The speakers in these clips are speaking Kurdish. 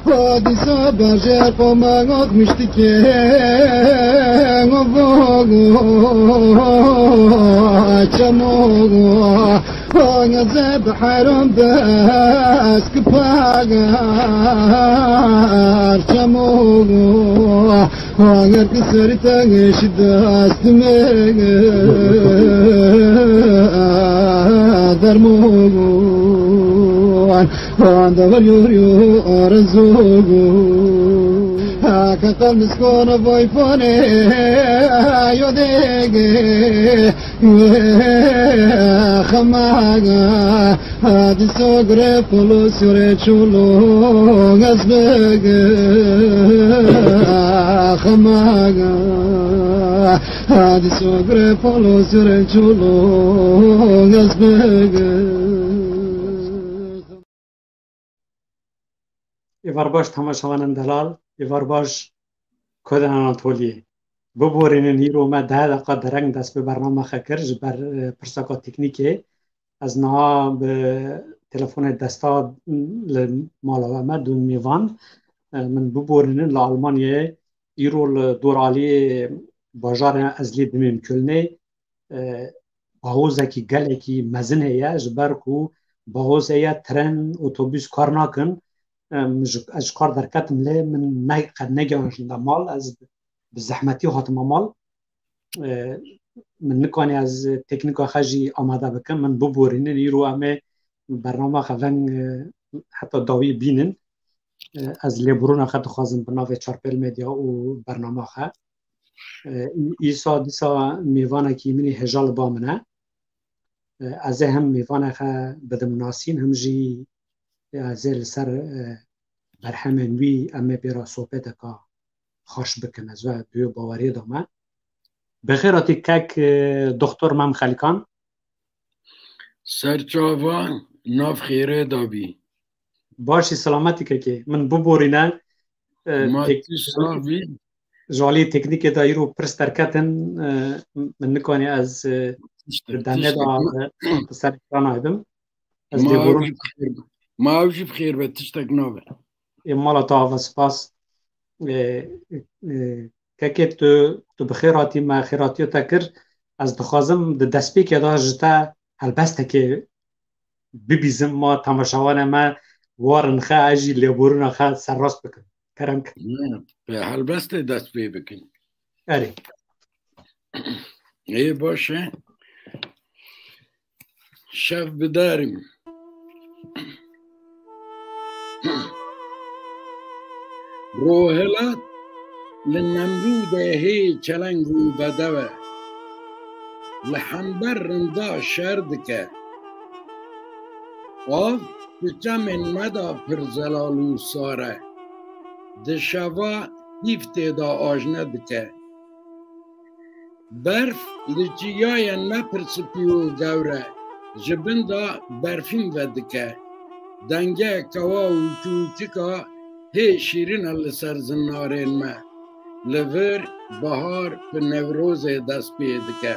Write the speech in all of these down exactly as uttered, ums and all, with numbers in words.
Dîsa berjê qoma akmiştike, çemo, geze bi heram dest kipagar, çemo, ager ki serî tengê şi dest me, dermo. Anda var yoruyor arzugu. Haka kalmış kona vay fane, yodege, khamaga. Hadi sogre polo sure chulo, gazbege, khamaga. Hadi sogre polo sure chulo, gazbege. Êvar baş temaşevanên delal, êvar baş Kodan Anatoliyê. Biborînin îro me deh deqa dereng dest bi bernama xe kir ji ber, e, pirseka teknîkê. Ez niha bi telefonê desta li mala we me dûn mêvan. E, min biborînin li Almanyayê îro li doraliyê bajarê ez lê dimêm Kölnê. E, bahozekî gelekî mezin heye, ji ber ku bahoz heye, tren, otobûs kar nakin. E, min ji, ez ji kar derketim lê min ne, qet negehanjinde mal, ez bi zehmetî hatime mal. E, min nikanî ez teknîka xwe jî amade bikim, min biborînin, îro em ê bernama xwe veng, e, heta dawî bînin. E, ez lêborûna xwe dixwazim bi navê Çarpêl Medya û bernama xwe. E, î-, îsa dîsa mêvanekî min ê hêja li ba min e. E, ez ê hem mêvanê xwe bidim nasîn, hem jî ez ê li ser, e, berhemên wî em ê pê re sohbeteka xweş bikin. Ez we bi wê baweriyê de me. Bi xêr hatî kek, e, Doktor Mem Xelikan. Serçava nav xêrê de bî. Başî selametî kekê. Min biborîne, e, Ma tek-, tu sax bî. Ji alî teknîkê de îro pirs derketin, e, min nikanî ez, e, Tiştek, di demê de, tiştek. E, bi ser ekrana hebim. Ez Ma lêborûn ew jî bi xêr be. Ma ew jî bi xêr be, tiştek nabe. Ê mala te ava spas. Ê, ê, kekê tu, tu bi xêr hatî, me xêratiya te kir. Ez dixwazim di destpêkê de ji te helbestekê bibîzim, ma temaşevanê me warin xe, ez jî lêborûna xe serrast bikim. Kerem ke. Ne, bi helbestê dest pê bikin. Erê. Ê, baş e. Şev bi derim. Rohilat li Nemrûdê hê çeleng û bedew e. Li hember rinda şer dike. Av di çemên me de pir zelal û sar e. Di şeva hîv tê de ajne dike. Berf li çiyayên me pir spî û gewr e, ji bin de berfîn vedike. Denge kewa û çûçika hê şîrîn e li ser zinarên me. Li vir bahar bi Newrozê dest pê dike.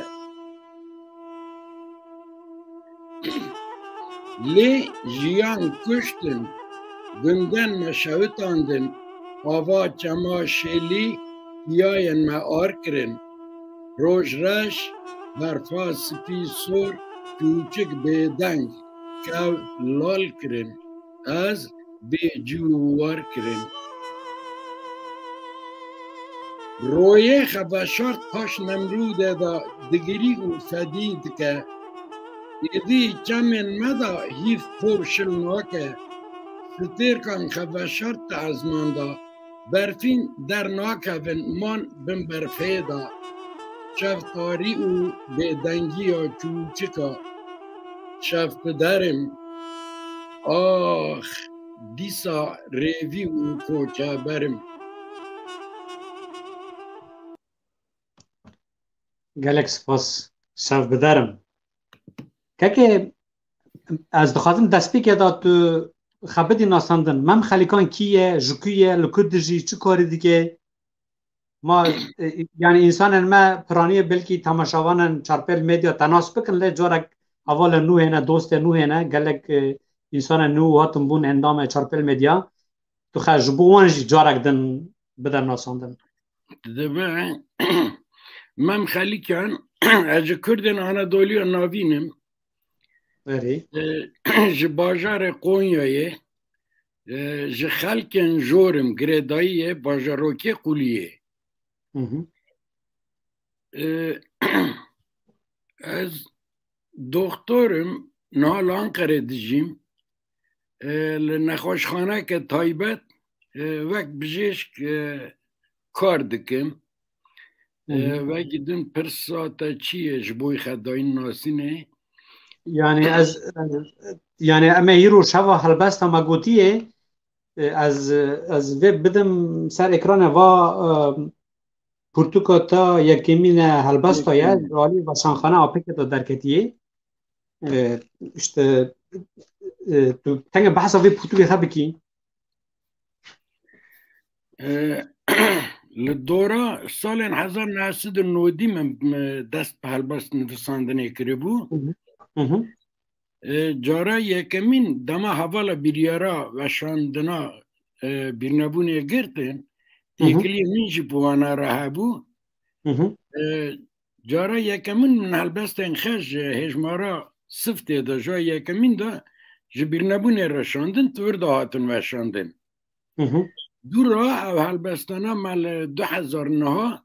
Lê jiyan kuştin, gundên me şewitandin, ava çema şêlî piyayên me ar kirin. Roj reş, berfa spî sor, çûçik bêdeng, kew lal kirin. Ez bê cû û war kirin. Royê xeveşart paş Nemrûdê de digirî û fedî dike. Êdî çemên me de hîv por şil nake. Stêrkan xeveşart di ezman de. Berfîn dernakevin, man bin berfê de. Şev tarî û bêdengiya çûçika. Şev bi derim. Ax, dîsa rêvî û koçeberim. Gelek spas. Şev bi derim. Kekê, ez dixwazim destpêkê de tu xebitî nasandin. Mem Xelîkan kî ye, ji ku ye, li ku dijî, çi karî dike? Ma, e, yani însanên me piraniyê belkî temaşevanên Çarpêl Medya te nas bikin, lê carek hevalên nû hêne, dostê nû hêne, gelek, e, însanên nû hatin bûn endamê Çarpêl Medya. tu xwe ji bo wan jî carek din bide nasandin. Dibe Mem Xelîkan, ez ji Kurdên Anadoliya Navîn im. Erê. E, ji bajarê Qonyayê, e, ji xelkên jor im, girêdayî ye, bajarokê Quliyê. Hı hı. E, ez doktor im, niha li Anqerê dijîm. E, li nexweşxaneke taybet, e, wek bijêşk, e, kar dikim. E, Hı hı. Vekî din pirsa te çi ye ji bo xedayîn nasînê? Yani ez, yani em ê îro şeva helbesta me gotiye, e, ez, ez vê bidim ser ekranê va, e, pirtûka te yekemîn e helbesta ye, Yekemîn. Li alî veşanxane A P K de derketiye. E, işte, e, tu tenge behsa vê pirtûkê xe bikî. E, li dora salên hezar neh sed û nodî min, min dest bi helbest nivîsandinê kiribû. Hı hı. Hı hı. E, cara yekemîn dema hevala biryara veşandina, e, bîrnebûnê girtin, Hı hı. têkiliyê min jî bi wana re hebû. Hı hı. E, cara yekemîn min helbestên xwe ji hêjmara siftê de, ji yekemîn de ji bîrnebûnê re şandin, tu vir de hatin veşandin. Hı hı. Dû re ev helbestana me li du hezar neh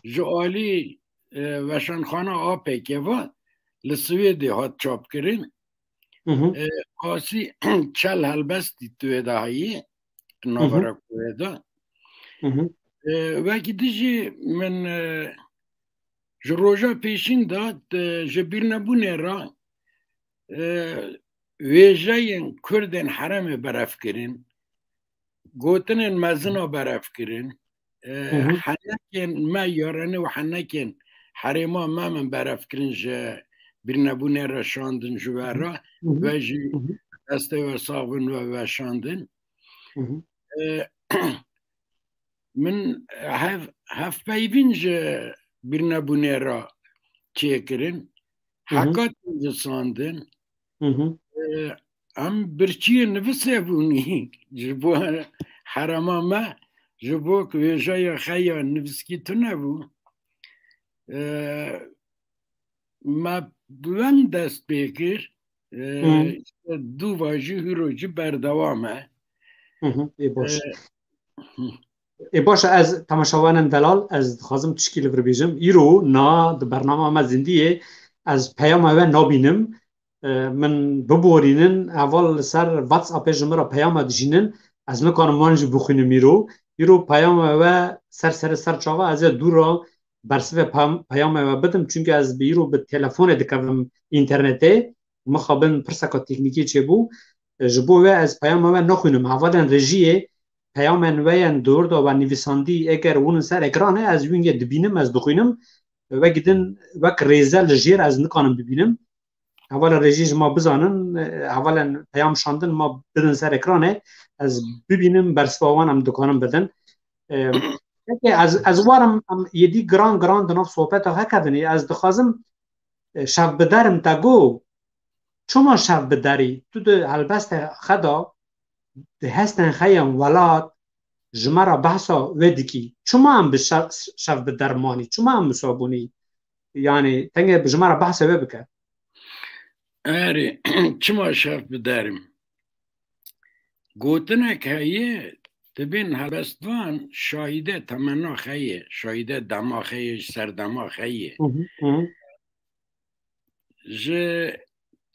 ji alî, e, veşanxana A P K ve li Swêdê hat çapkirin. Hı hı. E, qasî çel helbestî tu wê de heyî, Hı hı. navara ku wê de. Hı hı. E, wekî dijî min, e, ji roja pêşîn de, e, ji bîrnebûnê re, e, wêjeyên Kurdên herêmê berev kirin, gotinên mezin a berev kirin, e, Hı hı. henekên me yarenê û henekên herêma me min berev kirin ji bîrnebûnê re şandin ji we re Hı hı. ve jî Hı hı. destê we sax bin we veşandin. Hı hı. E, min hev-, hevpeyvîn ji bîrnebûnê re çêkirin. Hı hı. Heka nivîsandin. Hı hı. E, em birçiyê nivîsê bûnî ji bo herêma me, ji bo ku wêjeya xwe ya nivîskî tune bû. E, me bi wen dest pê kir. E, Hı. işte, dû va jî hîro jî berdewam e. Hı hı, ê baş. E, hı. Ê baş e, ez temaşevanên delal, ez dixwazim tişkî li vir bêjim. Îro na di bernama me zindî ye, ez peyama we nabînim. E, min biborînin, heval li ser WhatsAppê ji min re peyama dijînin, ez nikarim wan jî bixwînim îro. Îro peyama we ser serê ser çava, ez ê dû re bersivê peyam-, peyama we bidim, çunke ez bi îro bi telefonê dikevim înternetê. Mixabin pirseka teknîkî çêbû. E, ji bo we ez peyama we naxwînim. Hevalên rejiyê peyamên we yên di wir de we nivîsandî, eger hûn li ser ekranê, ez wîngê dibînim, ez dixwînim. Wek din, wek rêze li jêr ez nikanim bibînim. Hevalên rejî ji ma bizanin, e, hevalên peyam şandin ma bidin ser ekranê, ez bibînim, bersiva wan em dikanin bidin. E, peki ez, ez warim em êdî giran giran di nav sohbeta xwe kevin. Ez dixwazim, e, şevbiderim te got, çima şevbiderî? Tu di helbestê xwe de di hestên xwe yên welat ji me re behsa wê dikî. Çima em bi şev-, şevbider manî? Çima em wisa bûnî? Yani tengê ji me re behsa wê bike. Erê, çima şevbiderim? Gotinek heye, dibên helbestvan şahîdê temenna xwe ye, şahîdê dema xwe ye, ji ser dema xwe ye. Hı hı, hı hı. Ji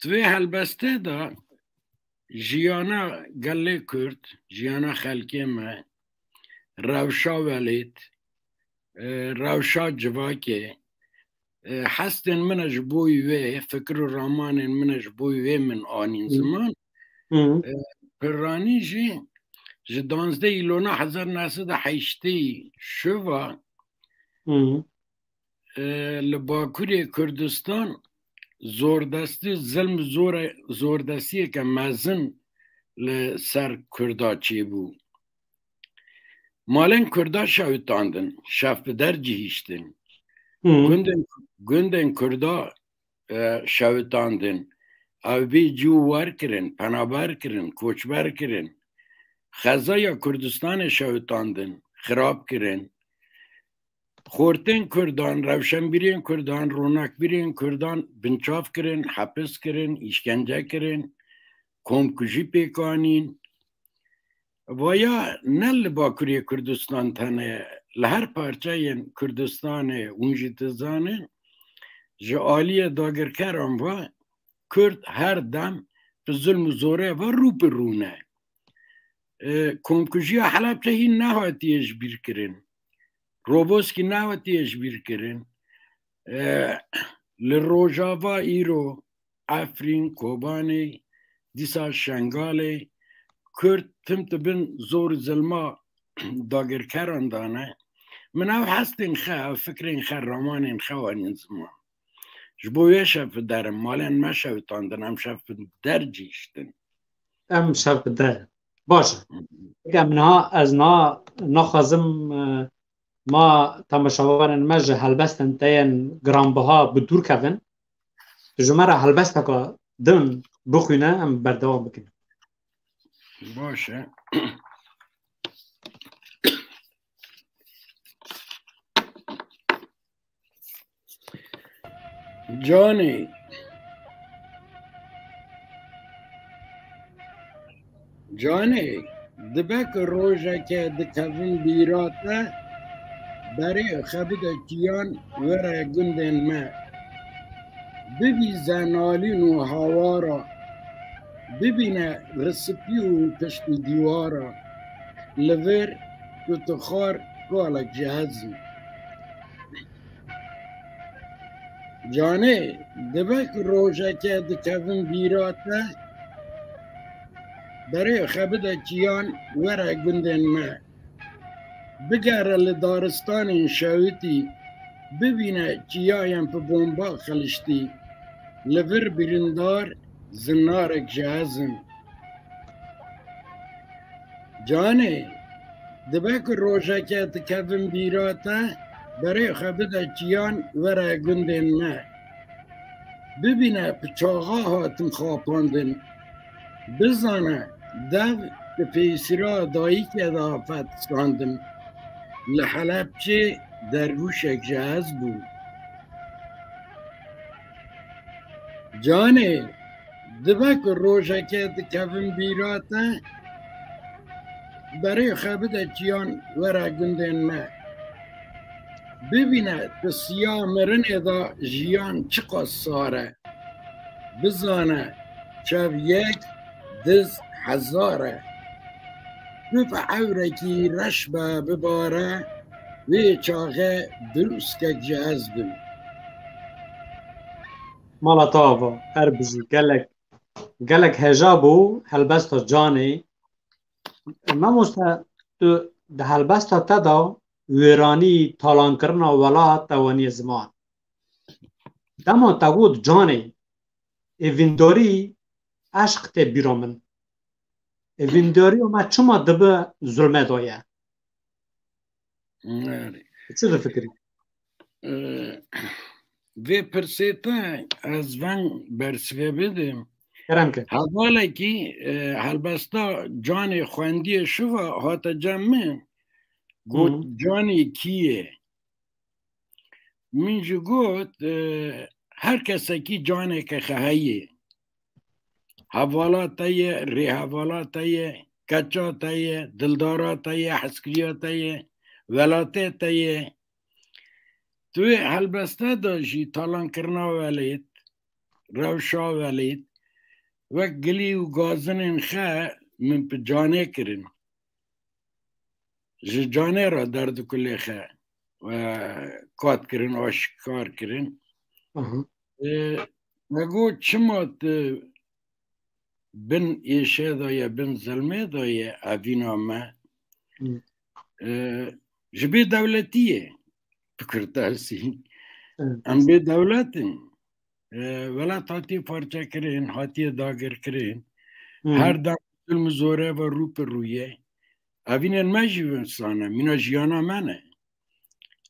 di vê helbestê de jiyana gelê Kurd, jiyana xelkê me, rewşa welêt, e, rewşa civakê, e, hestên min e ji bo wê, fikir û ramanên min e ji bo wê min anîn Hı. ziman. Hı. E, Pirranî jî ji danzdeh îlona hezar neh sed û heştê şiva Hı. e, li Bakurê Kurdistan zordestî, zilm zor-, zordestiyeke mezin li ser Kurda çêbû. Malên Kurda şewitandin, şevbider cihiştin. Hı. Gundên, gundên Kurda, e, şewitandin. Ew bê cî û war kirin, penaber kirin, koçber kirin. xezaya Kurdistanê şewitandin, xirab kirin. Xortên Kurdan, rewşenbîrên Kurdan, ronakbîrên Kurdan binçav kirin, hepis kirin, îşkence kirin, komkujî pêk anîn. Vaya ne li Bakurê Kurdistan tene, li her parçeyên Kurdistanê hûn jî dizanin, ji aliyê dagirkeran ve Kurd her dem bi zulm û zorê ve rû bi rû ne. E, komkujiya Helebçe hîn nehatiye ji bîr kirin. Roboskî nehatiye ji bîr kirin. E, li Rojava îro Efrîn, Kobanê, dîsa Şengalê, Kurd tim di bin zor û zilma dagirkeran de ne. Min ev hestên xe, ev fikrên xe, ramanên xe anîn ziman. Ji bo wê şev bi der in, malên me şewitandin, em şev bi der cihiştin. Em şev bi der in. Baş e. Eke min ha, ez na, naxwazim, e, ma temaşevanên me ji helbestên te yên giranbiha bi dûr kevin. Tu ji me re helbesteka din bixwîne, em berdewam bikin. Baş e. Canê. Canê, dibe ku rojeke dikevim bîra te, berê xwe bide çiyan were gundên me. Bibîze nalîn û hawara, bibîne risipî û piştî dîwara. Li vir ku tu xar kalek ji hezî. Canê, dibe ku rojeke dikevim bîra te, berê xwe bide çiyan were gundên me. Bigere li daristanên şewitî, bibîne çiyayên bi bomba xiliştî, li vir birîndar zinarek ji hezin. Canê, dibe ku rojeke dikevim bîra te, berê xwe bide çiyan were gundên me. Bibîne bi çaxa hatim xapandin. Bizane dev di pêsira dayikê de hate standin. Li Helebçê derwişek ji ez bû. Canê, dibe ku rojeke dikevim bîra te, berê xwe bide çiyan were gundên me. Bibîne di siya mirinê de jiyan çiqas sar e. Bizane çav yek diz hezar e. Tu bi ewrekî reş be bibare, wê çaxê dirûskek ji ez bim. Mala te ava, her bijî, gelek, gelek heja bû helbesta Canê. Mamoste, tu di helbesta te de wêranî, talankirina welat te waniye ziman. Dema te got Canê, ê vîndarî eşq tê bîra min. Ê vîndariya me çima dibe zulmê de ye? Erê. Çi difikirî? Ee, vê pirsê te ez veng bersivê bidim. Kerem ke. Hevalekî, e, helbesta Canê xwendiye şiva hate cem min. Got, Hı. Canê kî ye? Min jî got, e, her kesekî caneke xwe heye. Hevala te ye, rêhevala te ye, keça te ye, dildara te ye, hezkiriya te ye, welatê te ye. Tu yê helbeste de jî talankirina welêt, rewşa welêt, wek gilî û gazinên xe min bi Canê kirin. Ji Canê re derd û kulê xe, e, qat kirin, aşikar kirin. Aha. E, me got, çima tu bin êşê de ye, bin zilmê de ye, evîna me? Hı. E, ji bê dewletî ye, bi kurtasî. Evet. Em bê dewlet in. E, welat hatiye parçekirin, hatiye dagirkirin. Hı. Her dem zulm û zorê ve rû bi rû ye. Evînên me jî winsan e, mîna jiyana me ne.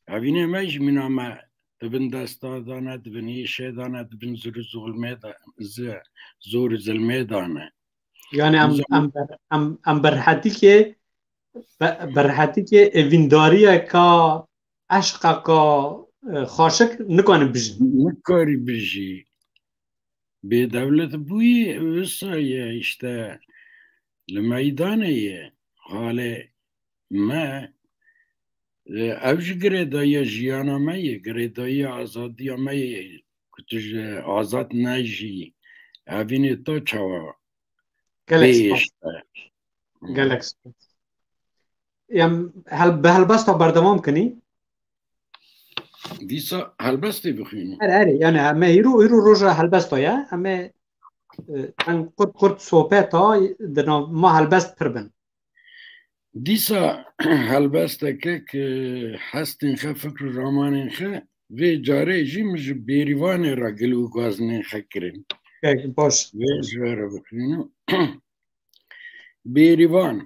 Evînê me jî mîna me di bin desta de ne, di bin êşê de ne, di bin zor û zulmê de, zi-, zor û zilmê de ne. Yani em, em, ber- em, em berhetîkê, be- berhetîkê evîndariyeka, eşqeka, e, xaşik nikanin bijin. Nikarî bijî. Bêdewlet bûyî wisa ye, işte, li meydanê ye. Halê me, e, ev jî girêdayiya jiyana me ye, girêdayiya azadiya me ye. Ku tu ji azad nejî, evînê te çawa Gelek bê spas. Işte. Gelek spas. Em hel, bi helbesta berdewam kinî? Dîsa helbestê bixwînin. Erê, erê, yani me îro, îro roja helbesta ye. Em ê, e, em qurt qurt sohbeta di nav ma helbest pir bin. Dîsa helbesteke ku hestên xe, fikr û ramanên xe vê carê jî min ji Bêrîvanê re gil û gazinên xe kirin. Pek baş. Vê ji we re bixwînim. Bêrîvan.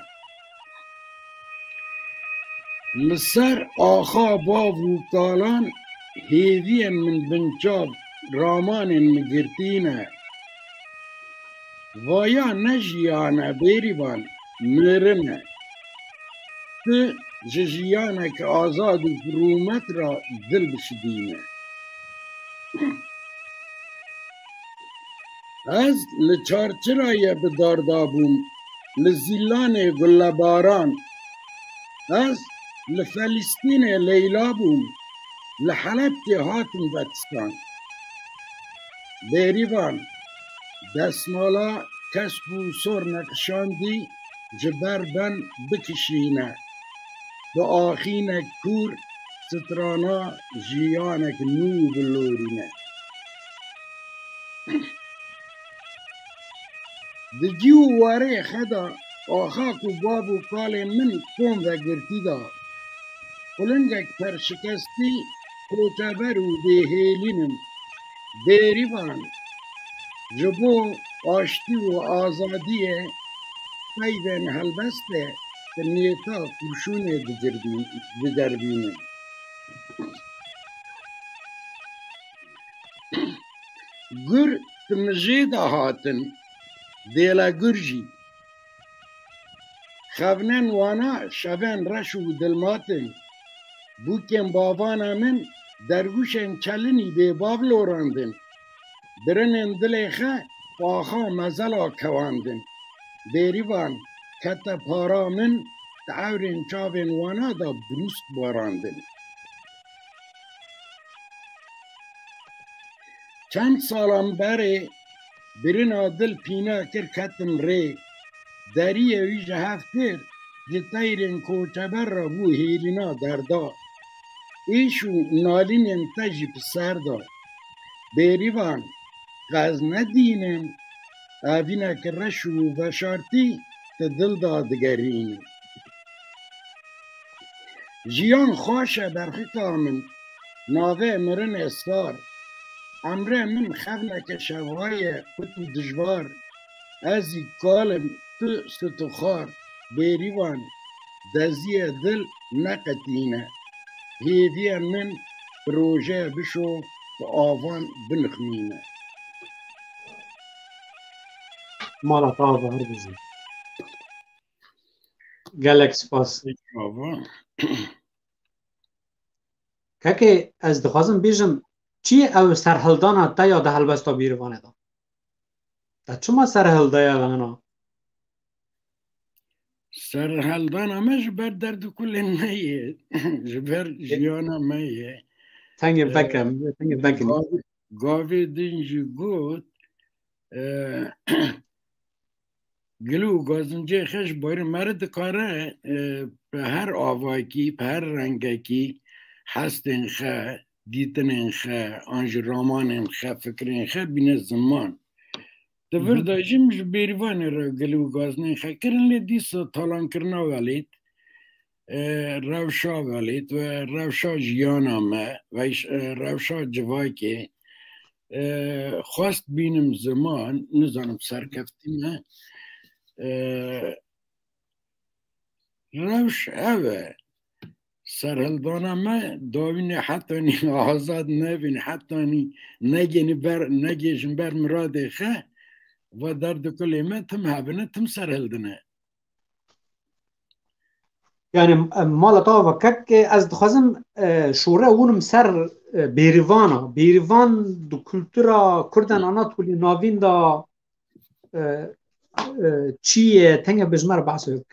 Li ser axa bav û kalan hêviyên min binçav ramanên min girtî ne. Vaya ne jiyan e Bêrîvan, mirin e. Tu ji jiyanek azad û bi rûmet re dil bişidîne. Ez li çarçirayê bi dar dabûm, li zîlanê gulebaran. Ez li Felîstînê Leyla bûm, li Helebçê hatim vetistan. Bêrîvan, desmala kesp û sor neqişandî ji ber ben bikişîne. Bi axînek kûr strana jiyanek nû bilorîne. Di cî û warê xe de axa ku bav û kalên min kom vegirtî da. Qulingek perşikestî, koçeber û bêhêlîn im. Bêrîvan, ji bo aştî û azadiyê peyvên helbestê di nêta kurşûnê digirbîn-, diderbînin. Gur di mijê de hatin, dêle gur jî. Xevnên wana şevên reş û dilmat in. Bûkên bavana min dergûşên çelinî bêbav lorandin. Birinên dilê xe paxa mezela kewandin. Bêrîvan kete para min, di ewrên çavên wana de brûsk barandin. Çend salan berê birina dil pîna kir, ketim rê. Deriyê wî ji hev kir, ji teyrên koçeber re bû hêlîna derda. Êş û nalînên te jî bi ser da. Bêrîvan, qez nedînin, evîneke reş û veşartî di dil de digerînin. Jiyan xweş e berxika min, navê mirinê sar. Emrê min xevneke şeva ye qut û dijwar. Ez î kal im, tu sitixar. Bêrîvan, deziyê dil neqetîne. Hêviyê min bi rojê bişo, bi avan binixmîne. Mala te ava her bijî. Gelek spas. Ava. Kekê, ez dixwazim bêjim, çi ye ew serhildana te ya di helbesta Bêrîvanê de? Te çima serhilda ya hena? Serhildana me ji ber derd û kulên me ye. Ji ber jiyana me ye. Tengê Ee, vekim, tengê vekim. Gavê, gavê din jî got, e, gil û gazincê xwe ji barê me re dikare, e, bi her avakî, bi her rengekî hestên xwe, dîtinên xwe, an jî ramanên xwe, fikrên xwe bîne ziman. Di vir de jî min ji Bêrîvanê re gil û gazinên xwe kirin, lê dîsa talankirina welêt, e, rewşa welêt ve rewşa jiyana me ve, e, rewşa civakê, e, xwest bînim ziman, nizanim serkeftî me, e, rewş ev e. Serhildana me dawînê hetanî azad nebin, hetanî negênî ber, negêjin ber miradê xwe, Va derd û kulê me tim hebine, tim ser hildine. Yani, e, mala te ava kek, e, ez dixwazim, e, şûre hûnim ser, e, Bêrîvana. Bêrîvan di kultura Kurdan Anatolî navîn de, e, e, çi ye? Tenge bi ji me re behs bik.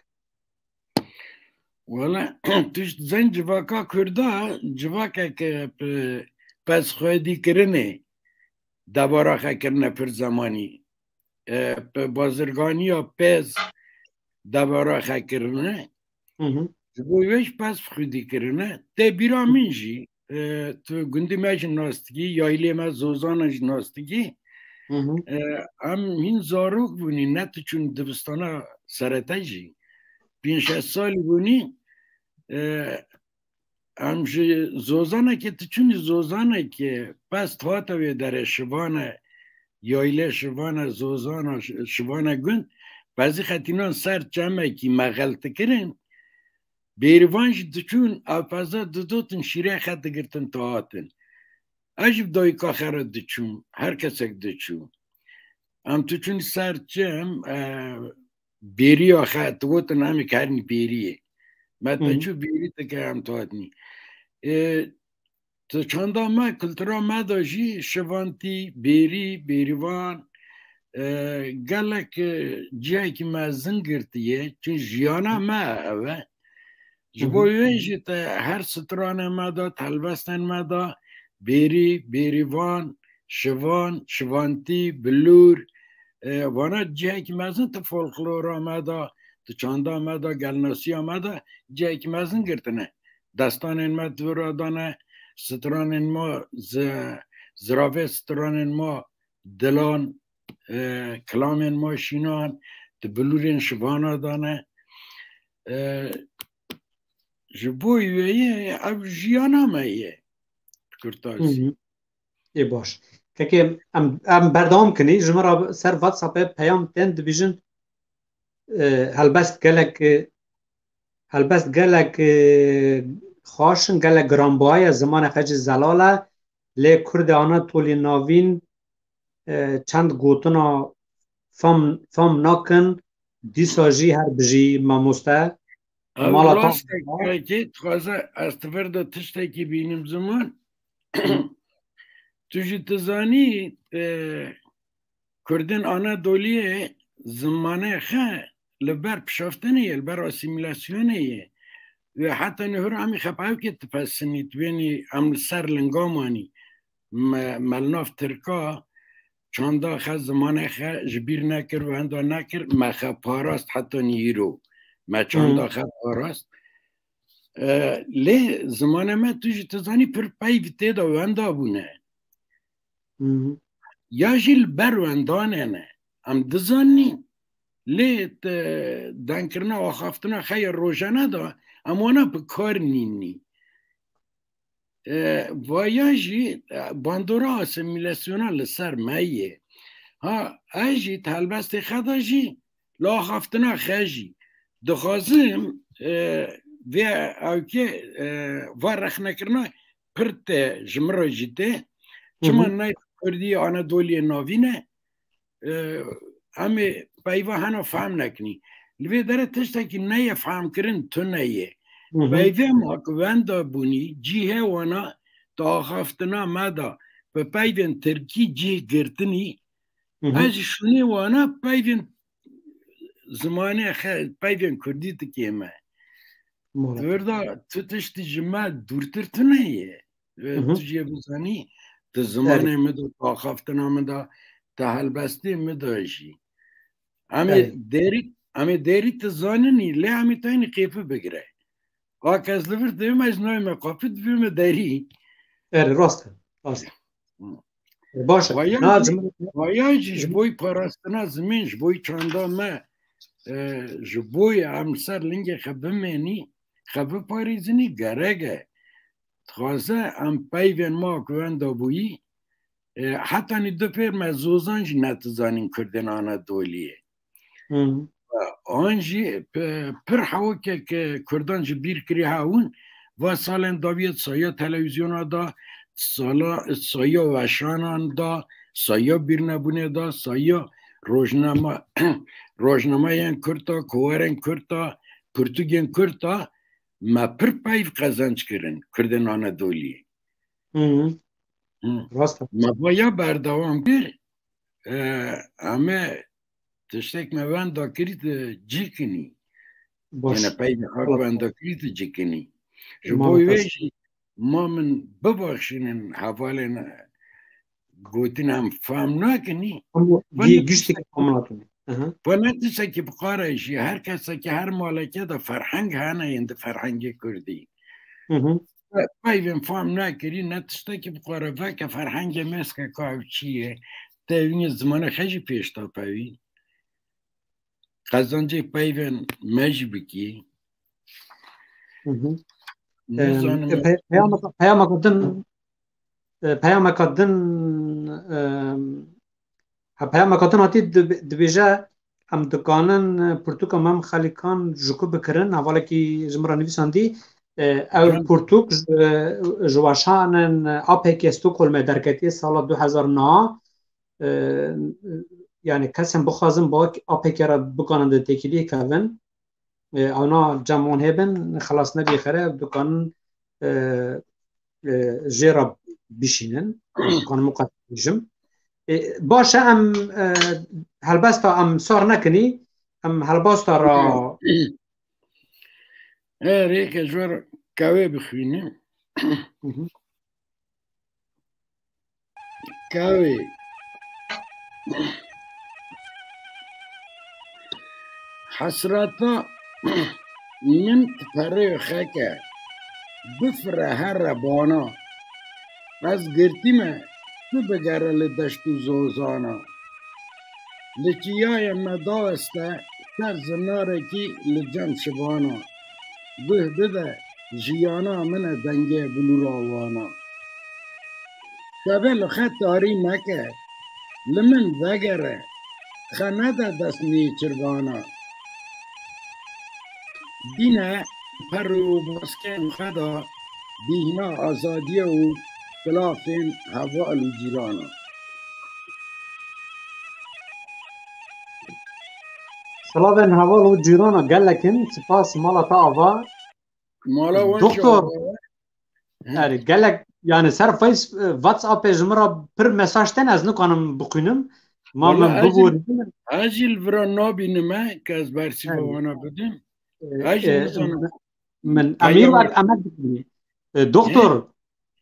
Wala, tu ji zen civaka Kurda, civakek, e, pe-, pez xwedî kirine, debara xwe kirine pir zemanî. E, pe bazirganiya pez debara xwe kirine. Hı hı. Ji bo wê jî pez xwedî kirine. Tê bîra min jî, e, tu gundî me jî nas dikî, yaylê me Zozana jî nas dikî. Hı hı. E, em hîn zarok bûnî, ne tu çûn dibistana serete jî. Pênc şeş salî bûnî, e, em ji Zozanekê tu çûnî Zozanekê, pez hate wê derê, Şivane, yaylê Şivane, Zozana, Ş-, Şivane gund, pezî xetînan ser çemekî me xeltikirin. Bêrîvan jî diçûn, ev peza didotin, şîrê xet digirtin, dihatin. Ez jî bi dayika xwe re diçûm, her kesek diçû. Em tu çûn ser çem, e, bêriya xwe, tu gotin, em ê kerîn bêriyê. Me te Hı hı. çû bêrî dike, em dihatinî. E, Di çanda me, kultura me de jî şivantî, bêrî, bêrîvan, e, gelek, e, cihekî mezin girtiye. Çun jiyana me ev e. Ji Hı bo hı. wê jî te her stranê me de, di helbestên me de bêrî, bêrîvan, şivan, şivantî, bilûr, e, vana cihekî mezin di folklora me de, di çanda me de, gelnasiya me de cihekî mezin girtine. Destanên me di vir re dane, stranên me, zi-, ziravê stranên me, dilan, e, kilamên me şînan, di bilûrên şivana dane. E, ji bo wê ye, ev jiyana me ye. Kurtasî. Hı hı. Ê baş. Kekê em, em berdewam kinî, ji min re ser WhatsAppê peyam tên dibêjin, e, helbest gelek, e, helbest gelek, e, xweş in, gelek giranbuha ye, zimanê xwe jî zelal e, lê Kurdê Anatolî Navîn, e, çend gotina fam, fam nakin, dîsa jî her bijî mamoste. Ew Mala rast e, kekê, dixwaze ez ti vir de tiştekî bînim ziman. Tu jî tu zanî, e, Kurdên Anadoliyê zimanê xwe li ber pişaftinê ye, li ber asîmîlasyonê ye. Wê heta nihur em ê xepewkê dipesinî, dibênî em li ser linga manî. Me, me li nav Tirka çanda xwe, zimanê xwe ji bîr nekir, wenda nekir, me xwe parast heta nîro. Me çanda Hmm. xwe parast. E, lê zimanê me tu jî tu zanî pir peyv tê de wenda bûne. Hmm. Ya jî li ber wendanê ne. Em dizanîn. Lê te dengkirina axaftina xwe ya rojane de em wana bi kar nînî. E, vaya jî, e, bandora asîmîlasyona li ser me ye. Ha, ez jî di helbestê xwe de jî, li axaftina xwe jî dixwazim, e, vê ewkê, e, va rexnekirina pir te ji min re jî tê. Çima Hı hı. ne Kurdî Anadoliyê navîn e, e, em ê peyva hena fehm nekinî. Li vê derê tiştekî neyê fehmkirin tune ye. Hı hı. Peyvê ma ku wenda bûnî, cîhê wana di axaftina me de bi peyvên tirkî cih girtinî, Hı hı. ez ji şûnê wana peyvên zimanê xe-, peyvên kurdî dikêm e. Mala. Di vir de tu tiştî ji me dûrtir tune ye. E, Hı hı. tu jê bizanî, di zimanê Evet. min de, di axaftina min de, di helbestê min de jî. Em ê Evet. derî, em ê derî tu zaninî, lê em ê tenê qêfî bigire. A kes li vir dibîme, ez nayme qapî, dibîme derî. Erê, rast e. Rast e. Hı. Baş e. Vaya Na, jî, cim- vaya jî ji Hı. bo parastina zimên, ji bo çanda me, e, ji bo em li ser lingê xwe bimênî, xwe biparêzinî gerek e. Dixwaze em peyvên ma ku wenda bûyî, e, hetanî du pêr me zozan jî netizanîn Kurdên Anadoliyê. Hı. An jî pe-, pir hewokek, e, Kurdan ji bîr kirî hewin, va salên dawiyê saya televîzyona da, sala, saya weşanan da, saya bîrnebûnê da, saya rojnama, rojnamayên Kurd a, kowarên Kurd a, pirtûkên Kurd a, me pir peyv qezenc kirin Kurdên Anadoliyê. Hı. Hı. Rast e. Me vaya berdewam kir, e, em ê tiştek me wenda kirî di cî kinî. Baş. Yine peyvê xwe wenda kirî di cî kinî. Ji bo wê jî ma min bibexşînin hevalên gotin em fam nakinî. Ama yê giştik fam nakinî. Hı hı. Bu ne tiştekî bi qare jî, her kesekî her maleke de ferheng hene yên di ferhengê kurdî. Hı hı. Peyvên fam nekirî, ne tiştekî bi qare veke ferhengê me eske ka ev çi ye. Te evînê zimanê xwe jî pêş da pevî. Qezancê peyvên me jî bikî. Hı hı. Nizanim. Em, e, pe-, peyameka, peyameka din, e, peyameka din, em, ha, peyameka din hatî dib-, dibêje, em dikanin, e, pirtûka Mem Xelîkan ji ku bikirin, hevalekî ji min re nivîsandî, e, ew pirtûk ji, ji weşanên A P K Stockholmê derketiye sala du hezar neh, e, yani kesên bixwazin bi A P K re bikanin di têkiliyê kevin. E, ewna cem wan hêbin, xelas nebî xere, ew dikanin, e, e, jê re bişînin. Dikanim wisa bêjim. E, baş e, em, e, helbesta em sar nekinî, em helbesta re. E, rêke ji we re qehwê bixwînim. Hı hı. Kawê. Hesreta min ti perê xeke, bifire here bana. Ez girtî me, tu bigere li deşt û zozana. Li çiyayê me daweste ser zinarekî li cem şivana. Guh bide, jiyana min e dengê bilûra wana. Tevê li xwe tarî meke, li min vegere, xe nede dest nêçirvana. Dîne per û baskên xwe da bîhna azadiyê û silafên heval û cîrana. Silavên heval û cîrana gelek in, spas mala te ava. Mala wan jî ava. Erê, gelek, yani ser Face, e, WhatsAppê ji min re pir mesaj tên, ez nikanim bixwînim. Ma min biborî. Ez jî li vira nabînime ke ez bersîva wana bidim. E, ez jî e, nizanim. Min, min emî wek emek dikirî. E, doktor,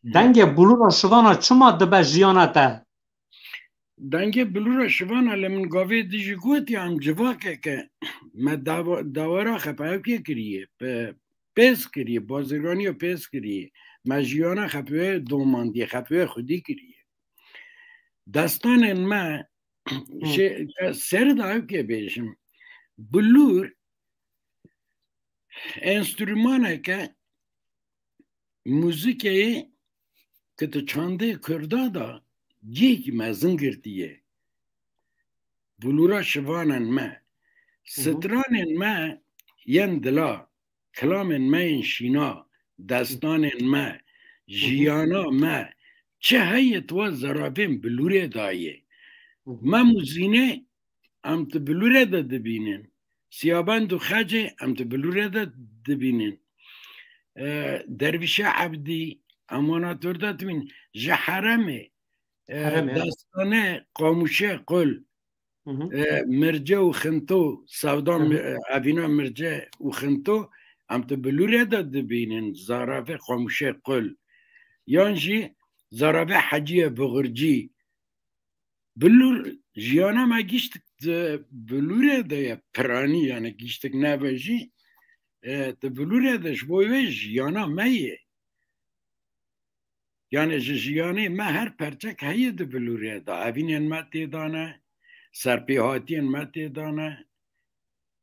dengê bilûra şivana çima dibe jiyana te? Dengê bilûra şivana li min gavê dijî gotiye, em civakeke me dawa-, dawara xepewkê kiriye, pe-, pêz kiriye, bazirganiya pêz kiriye. Me jiyana xepewê domandiye, xepewê xwedî kiriye. Destanên me, Hı. Şey, ser de ewkê bêjim. Bilûr enstrûmaneke muzîkeyê ke di çandê Kurda de cihekî mezin girtiye. Bilûra şivanên me, Hı hı. stranên me yên dila, kilamên me yên şîna, destanên me, Hı hı. jiyana me, çi heye tu wa zarafên bilûrê dayê. Hı hı. Mem û Zînê em tu bilûrê de dibînin. Siyabend û Xecê em tu bilûrê de dibînin. E, Dervîşe Ebdî, em wana tu de dibînin. Ji Heremê, e, Heremê, evet. Destane Qamûşê Qul, Hı hı. e, Mirce û Xinto, Sevda Hı hı. Mi-, e, Evîna Mirce û Xinto, em tu bilûrê de dibînin, zarafê Qamûşê Qul. Yan jî zarafê Heciyê Bixurcî. Bilûr, jiyana me giştik di bilûrê de ye, piranî, yani giştik nebe jî, e, di bilûrê de ji bo wê jiyana me ye. Yani ji jiyanê me her perçek heye di bilûrê de. Evînên me tê de ne, serpêhatiyên me tê de ne,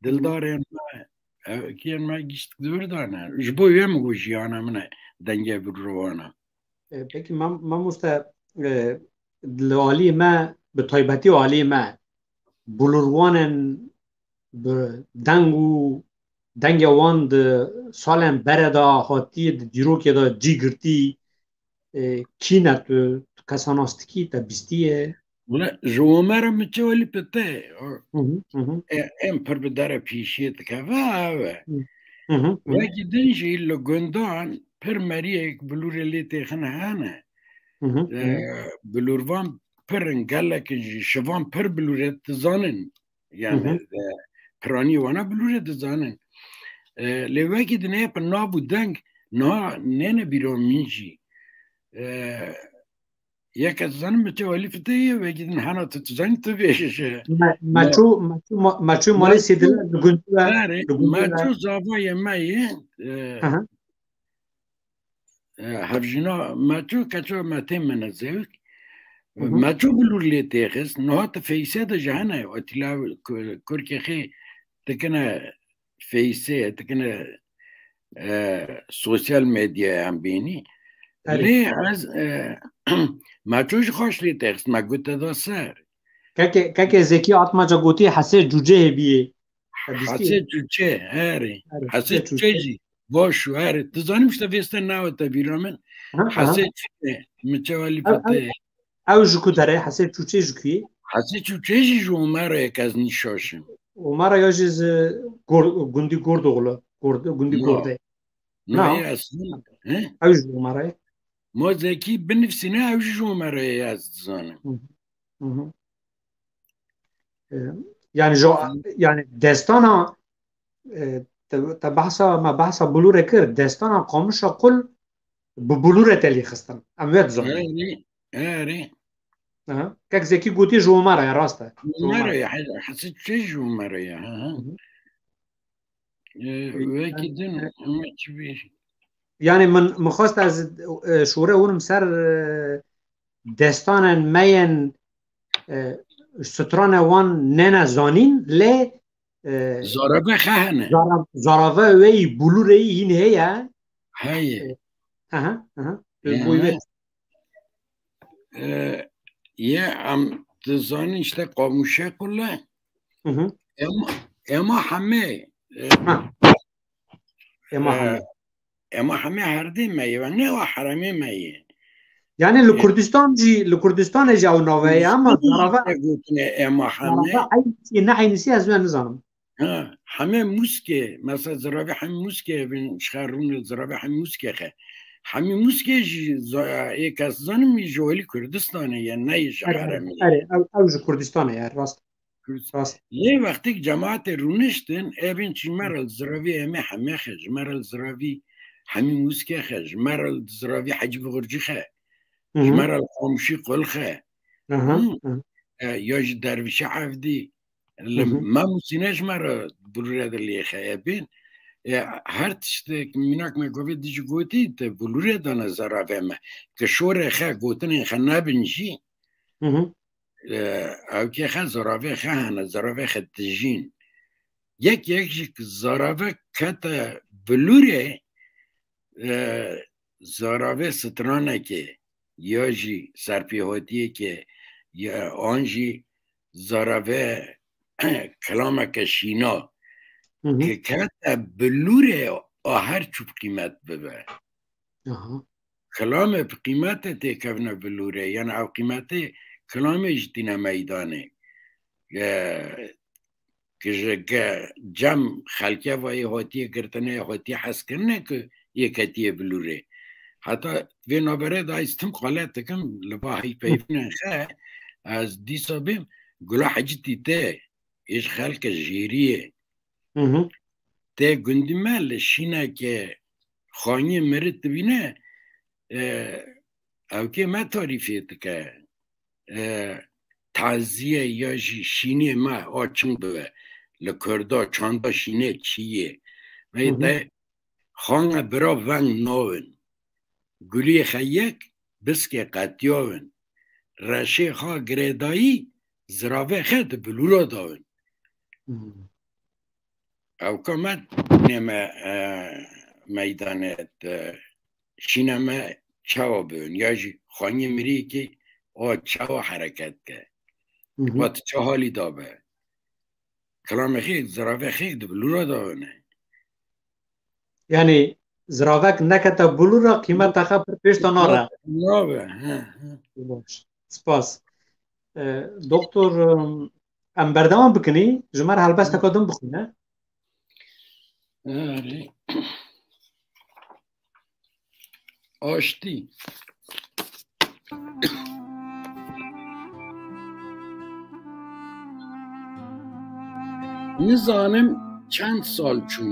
dildarên me, evkiyên me giştik di vir de ne. Ji bo wê min got jiyana min e dengê bilûra wan e. E, pekî mam-, mamoste, e, li aliyê me, bi taybetî aliyê me, bilûrwanên bi deng û dengê wan di salên berê de hatî, di dîrokê de cî girtî, e, kî ne tu, tu kesa nas dikî, te bîstiye? Wala, ji Omer e min çawa lî pite. Hı hı, hı hı. E, em pir bi dere pîşiyê dikeve, ev e. Hı hı, hı hı. Wekî din jî li gundan pir meriyek bilûrê lê têxin hene. Hı hı, E, hı hı. Bilûrvan pir in, gelek in jî, şivan pir bilûrê dizanin. Hı Yani, hı. e, piranî wana bilûrê dizanin. E, lê wekî din heye bi nav û deng, niha nêne bîra min jî. E, yek ez dizanim bi çawa lî fite ye, wekî din hena tu dizanî tu bêje. Me, me çû, me çû ma-, me çû malê Sêdile li gund ve, Erê, li gund me ve. Çû zavayê me ye, e, Hı hı. E, hevjîna me çû, keço me tê me nezêwik. Hı hı. Me çû bilûr lê têxist. Niha tu Feyse de jî hene, Atîla Ku-, Kurkê xê dikine Feyse, dikine, e, sosyal medyaya em bînî. Erê. Lê ez, e, me çû jî xweş lê têxist, me gote da ser. Keke, keke Zekî Atmaca gotî Hesê Cûcê hêbiyê. Te bîstî? Hesê Cûcê, herê. Erê, Hesê Hesê Cûcê Cûcê. Jî. Baş û herê. Dizanim işte vêste newete bîra min. Ha, ha. Hesê Çûçê, min çawa lî Ew, ew, pete. Ew ji ku derê? Hesê Çûçê ji ku yê? Hesê Çûçê jî ji Omara ye, ez nîşaşim. Omara ya jî ji Gor-, gundî Gordoğlu. Gord-, gundî No. Gordê. No, Na? Ye ez, he? Ew ji Omara ye? Ma Zekî binivsîne, ew jî ji Omara ye, ez dizanim. Hı hı. Hı hı. E, yani jo, yani destana, e, te, te behsa, me behsa Bulûre kir, destana Qamişa Qul bi Bulûre te lî xistin. Em wê dizanin. Erê, erê. Aha. Kek Zekî gotî ji Omara ye, rast e. Ji Omara Omara ye, ye. He-, Hesê Çûçê ji Omara ye, ha, ha. Hı hı. E, wekî din, yani, me çi bî? Yani min, min xwest ez, e, şore hûnim ser, e, destanên me yên, e, strane wan nene zanîn, lê, e, Zarave xe hene. Zara-, zarave wê yî Bulûrê yî hîn heye. Heye. E, aha, aha. Aha. Bûyî vê. E, ye em dizanin işte Qamişa Qul e. Hı hı. Ema, ema heme, e, Ha. Ema e, heme. Ema heme herdê me ye, ne wa heremê me ye. Yani li E, Kurdistan jî, li Kurdistanê jî ew nave ye, ama Kurdistan zarava, jî gotine ema heme. Zarava eynîsî, ne eynîsî ez wê nizanim. Ha, heme Mûskê, mesela ziravê hem Mûskê bin şixerûne, ziravê hem Mûskê xe. Hemî Mûskê jî za-, ê kes zanim jî holî Kurdistanê ye, ne ji Erê, heremê ye. Erê, ew, ew ji Kurdistanê ye, rast. Kurd-, Rast. Lê wextêk cemaetê rûniştin, ê bin çî me re li ziravî em ê hemê xe, ji me re li ziravî hemî Mûskê xe, ji me re li ziravî Hecî Bixurcî xe, Hı hı. ji me re li Qamişî Qul xe. Aha, Hı. aha. E, ya jî Dervîşê Evdî. Li Hı hı. Mamûsîne ji me re Bulûre de lê xe, ê bin. E, her tiştek mînak me govê dijî gotî, te Bulûre dane zarave me. Ke şorê xe, gotinên xe nebin jî. Hı hı. E, ewkê xe zaravê xe hene, zaravê xe dijîn. Yek yek jî ki zarave kete Bulûre, e, zaravê stranekê ya jî serpêhatiyekê ya an jî zarave kilameke şîna Hı hı. ki kete Bulûre a her çû bi qîmet bibe. Aha. Kilamê bi qîmete têkevne Bulûre, yani ew qîmetê kilamê jî tîne meydanê. E, ki ji ge-, cem xelkê ve yê hatiye girtine, yê hatiye hezkirine ki yê ketiye Bulûre. Heta vê navberê de ez tim xelet dikim, li va heypeyvînên xe, ez dîsa bêm, Gula Hecî Tîte, ê ji xelke jêrî ye. Hı hı. Tê gundî me li şîneke xaniyê mirit dibîne, e, ewkê me tarîfê dike. E, taziye ya jî şînê me a çing bibe. Li Kurda çanda şînê çi ye? Vey Hı hı. de xange bira veng nawin. Guliyê xe yek biskê qetiyawin. Reşê xa girêdayî ziravê xe di Bulûra dawin. Hı. Ewka me nême, e, meydanê, e, şîne me çawa bibin, ya jî xaniyê mirîkê o çawa hereket ke. Hı hı. Wa tu ça halî dabe. Kilamê xê, ziravê xê di Bulûra dawine. Yani ziravek nekete Bulûra, qîmeta xe pir pêş de nare. Nabe, he, he. Baş. Spas. E, Doktor, em berdewam bikinî, ji me re helbesteka din bixwîne. Erê. Aştî. Nizanim çend sal çûn,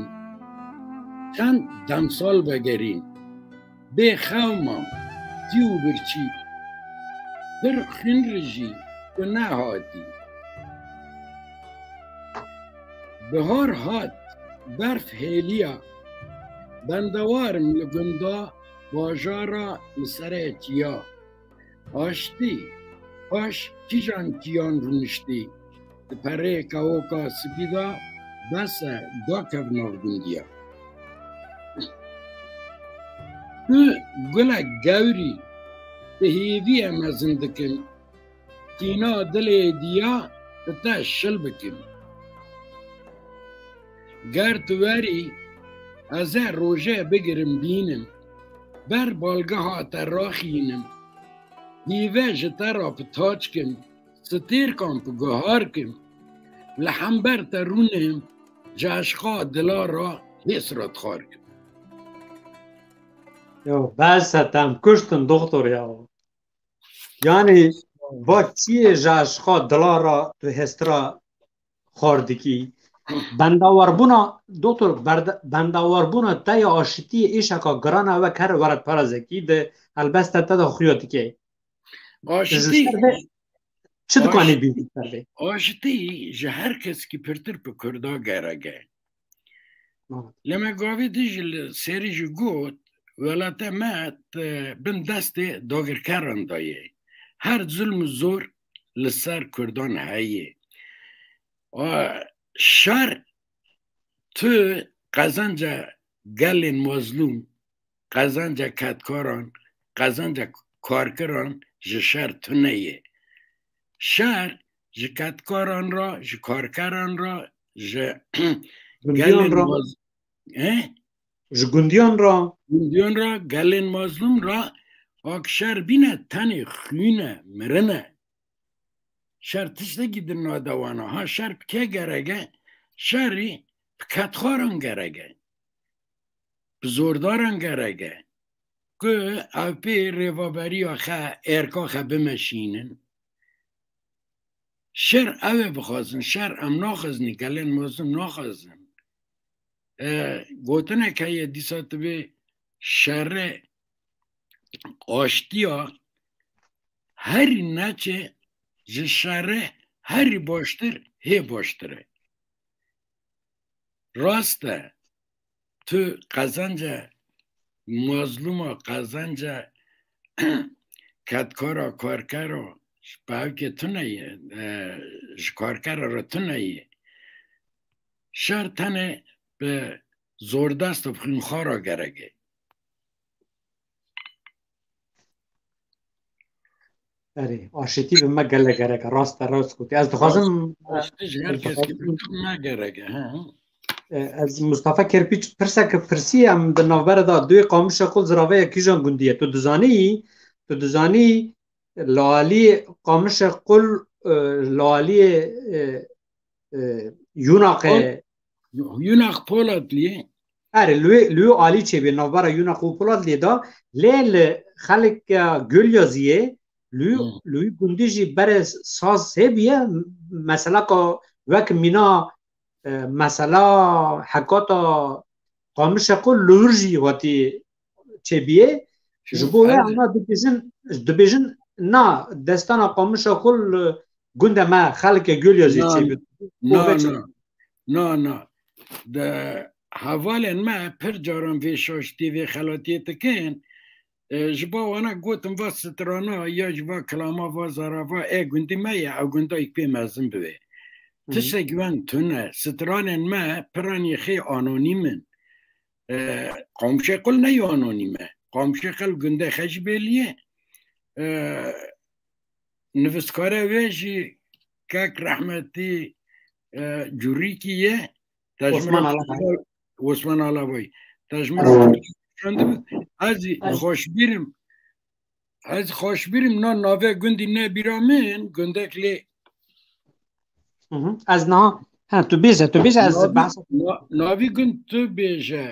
çend demsal vegerîn. Bê xew mam, tî û birçî, pir xwîn rijî tu nehatî. Bihar hat, berf hêliya, bendewarim li gunda, bajara, li serê çiya. Aştî, paş kîjan kîyan rûniştî, di perê kewoka spî de bes e, dakev nav gundiya. Tu gulek gewrî, bi hêviyê mezin dikim, tîna dilê diya bi te şil bikim. Ger tu werî, ez ê rojê bigirim bînim, ber balgeha te raxînim. Hîve ji te re bi taç kim, stêrkan bi guhar kim. Li hember te rûnim, ji eşqa dila re hêsra dixar kim. Yo, bes e, te em kuştin doktor ya. Yanî va çiyê ji eşqa dila re tu hêsra xwar dikî. Bendawarbûna, doktor, berde-, bendawarbûna te ya aşitiyê êşeka giran e, wek her welatparazekî di helbesta te de xuya dike. Ji Aşitî, ser vê çi dikanî aş-, bî ji ser vê? Aşitî ji her kesekî pirtir bi Kurda gerek e. Evet. Lê me gavê din jî li serî jî got, welate me te bin destê dagirkeran de ye. Her zulm û zor li ser Kurdan heye. A, şer tu qezenca gelên mazlûm, qezenca kedkaran, qezenca karkeran ji şer tune ye. Şer ji kedkaran re, ji karkeran re, ji Gundiyan gelên re. Maz-, he? Ji gundiyan re. Gundiyan re, gelên mazlûm re, ak şer bîne tenê xwîn e, mirin e. Şer tiştekî din nade wana. Ha, şer bi kê gerek e? Şerî bi kedkaran gerek e. Bi zordaran gerek e. Ku ev pê rêveberiya xe, êrka xe bimeşînin. Şer ew ê bixwazin, şer em naxwazinî, gelên mazlûm naxwazin. E, gotinek heye dîsa tu bê şerê aştiya herî neçe ji şerê herî baştir hê baştir e. Rast e, tu qezenca mazlûma, qezenca kedkara, karkera, ji pevkê tune ye, e, ji karkera re tune ye. Şer tenê bi zordest û xwînxwara gerek e. Erê, aşitî bi me gelek gerek e, rast e, rast gotî. Ez dixwazim, Rast, aşitî ji her ez kesekî dixwazim, pirtir me gerek e, he, he. E, ez Mustafa Kerpîç pirseke pirsî, em di navbera de duyê Qamişa Qul ziraveye kîjan gundî ye? Tu dizanî, tu dizanî li alî Qamişa Qul, e, li alî, e, e, Yûnaqê. Yûnaq Polatliye. Erê, li wê, li wê alî çêbî, navbera Yûnaq û Polatliye de, lê li xelika Gölya zî yê, li wî, Hmm. li wî gundî jî berê saz hêbîye, meseleka wek mîna, e, mesela hekata Qamişa Qul li wir jî hatî çêbîye. Ji bo wê ana dibêjin, dibêjin na destana Qamişa Qul, e, gundê me xelkê Gölya jî çêbî. Na, na, na, na. Di hevalên me pir caran vê şaştî, vê xelatiyê dikin. E, ji bo wana gotim, va strana ya ji va kilama, va zarava ê gundî me ye, ew gundayek pê mezin bibe. Hı hı. Tiştek wen tune. Stranên me piranî xê anonîm in. E, Qamişê Qul ne anonîm e. Qamişê Qul gundê xwe jî bêlî ye. E, nivîskara wê jî kek rehmetî, e, Curîkî ye. Te ji min Osman re Alabay. Osman Alabay. Te ji min re Kurtî şandibû. Ez jî xweşbîr im. Ez xweşbîrim na navê gundî ne bîra min, gundek lê. Hı hı. Ez niha, ha, tu bêje, tu bêje, ez Navî, behsa. na, navî gund tu bêje.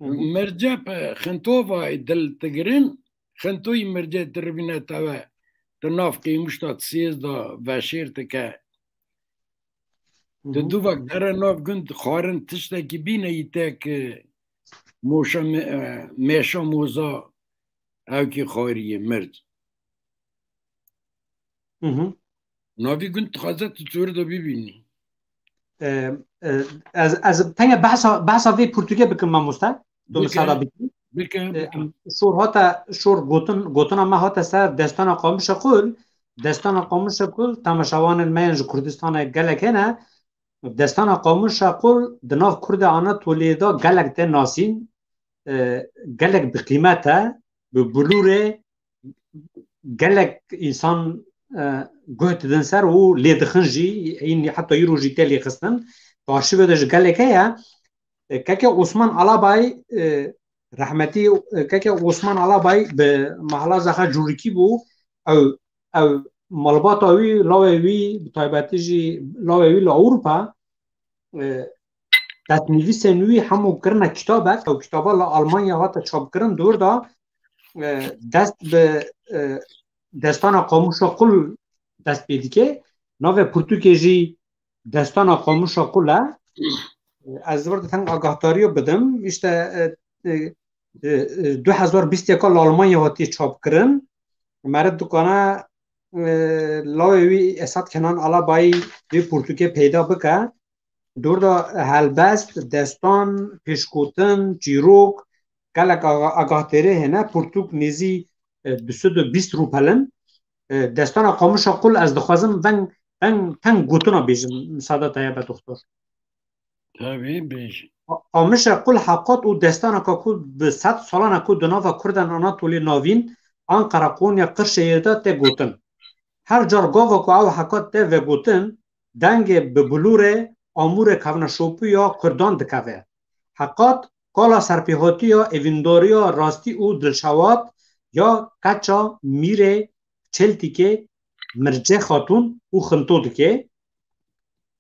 Hı hı. Mirce pe Xintovayê dil tigirin, Xintoyî mirce diribîne teve. Di nav qîmuşta sêz de veşêr dike. Hı Di hı. duvek dere nav gund xwarin tiştekî bîne yî te ki moşa me-, e, mêşa moza ewkî xwariyê mirc. Hı hı. Navî gund dixwaze tu çor de bibînî. E, e, ez, ez tenge behsa, behsa vê pirtûkê bikim mamoste. Tu Bike, misada bikî. bike, E, bike. em, şor hate, şor gotin, gotina me hate ser destana Qamişa Qul. Destana Qamişa Qul, temaşevanên me yên ji Kurdistanê gelek hene. Destana Qamişa Qul di nav Kurdê Anatoliyê de gelek tê nasîn, e, gelek bi qîmet e, bi bulûrê, gelek însan, e, guh didin ser û lê dixin jî, hîn heta îro jî tê lêxistin. Di arşîvê de ji gelek heye. E, keke Osman Alabay, e, rehmetî, e, keke Osman Alabay bi Mehla Zexa Cûrikî bû. Ew, ew malbata wî, lawê wî, bi taybetî jî lawê wî li Ewropa, e, destnivîsên wî hemû kirine kitabek. Ew kitaba li Almanya hate çapkirin, dor da, e, dest bi, e, destana Qamişa Qul dest pê dike. Navê pirtûkê jî destana Qamişa Qul e. Ez vir dixin agahdariya bidim. Îşte, e, e, e, e, du hezar bîst eka li Almanya hatiye çapkirin. Meriv dikane, e, lawê wî Esat Kenan Alabayî vê pirtûkê peyda bike. Dor da helbest, destan, pêşgotin, çîrok, gelek aga-, agahdêrê hene. Pirtûk nêzî, e, du sed û bîst rûpel in. E, destana Qamişa Qul ez dixwazim veng, veng, teng gotina bêjim, misada te ye be doktor. Tabii, bêjin. Qamişa Qul heqat û destaneke ku bi sed salane ku di nava Kurdan Anatoliyê Navîn, Anqara, Konya, Qirşehîr de tê gotin. Her car gava ku ew heqat tê vegotin, dengê bi bulûrê amûrê kevneşopî ya Kurdan dikeve. Heqat kala serpêhatî ya êvîndariya rastî û dilşewat ya keça mîrê Çeltîkê, Mircê Xatûn û Xinto dike.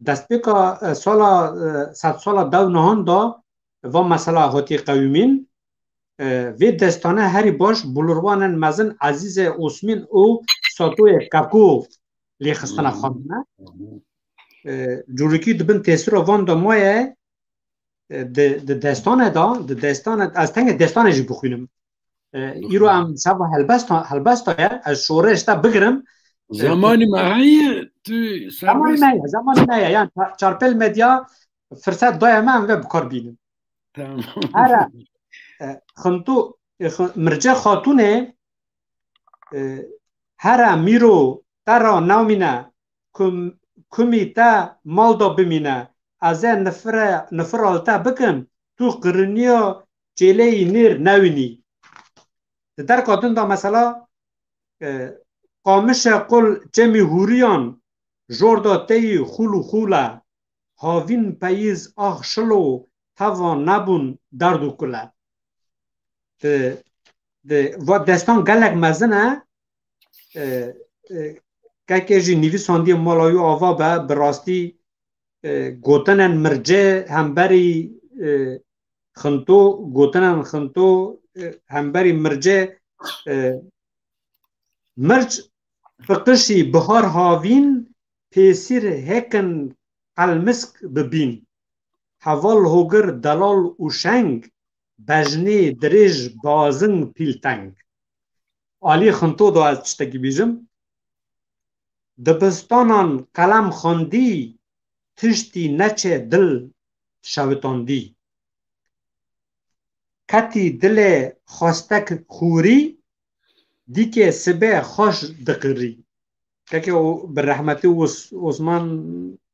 Destpêka, e, sala, e, sedsala dew nihan de va mesela hatiye qewimîn. E, vê destane herî baş bulurvanên mezin Ezîzê Osmîn û Satoyê Keko lêxistina xwe bûne. E, Cûrikî di bin tesîra van de maye, e, di, di destane de, di destane, ez tenge destane jî bixwînim. E, îro em şeva helbesta, helbesta ye, ez şoreş te bigirim. E, Zamanî me heye, tu Zamanî serbest. me ye, zamanî me ye. Yani ça-, Çarpêl Medya firset daye me em ve bikar bînin. Tamam. Here, e, Xinto, e, Xi-, Mircê Xatûnê, e, here mîro te ra newmîne, kum-, kumî te mal da bimîne, ez ê nifire, nifira li te bikim, tu qiriniya çêleyî nêr newînî. Di derka din de mesela, e, Qamişe Qul çemî hûriyan, jor da teyî xûl û xûl e, havîn peyîz ax şilo, teva nebûn derd û kul e. Di, di, va destan gelek mezin e, e, e, keke jî nivîsandiye mala wî ava be, bi rastî, e, gotinên Mircê hemberî, e, Xinto, gotinên Xinto, e, hemberî Mircê, e, Mirc bi qişî bihar havîn, pêsîr hêkin qelmisk bi bîn. Heval hogir delal û şeng, bejnê dirêj bazing pîl teng. Alî Xinto da ez tiştekî bîjim. Dibistanan qelem xwendî, tiştî neçe dil şewitandî. Ketî dilê xwestek xûrî, dîkê sibê xweş diqirî. Keke o bi rehmetî Os-, Osman,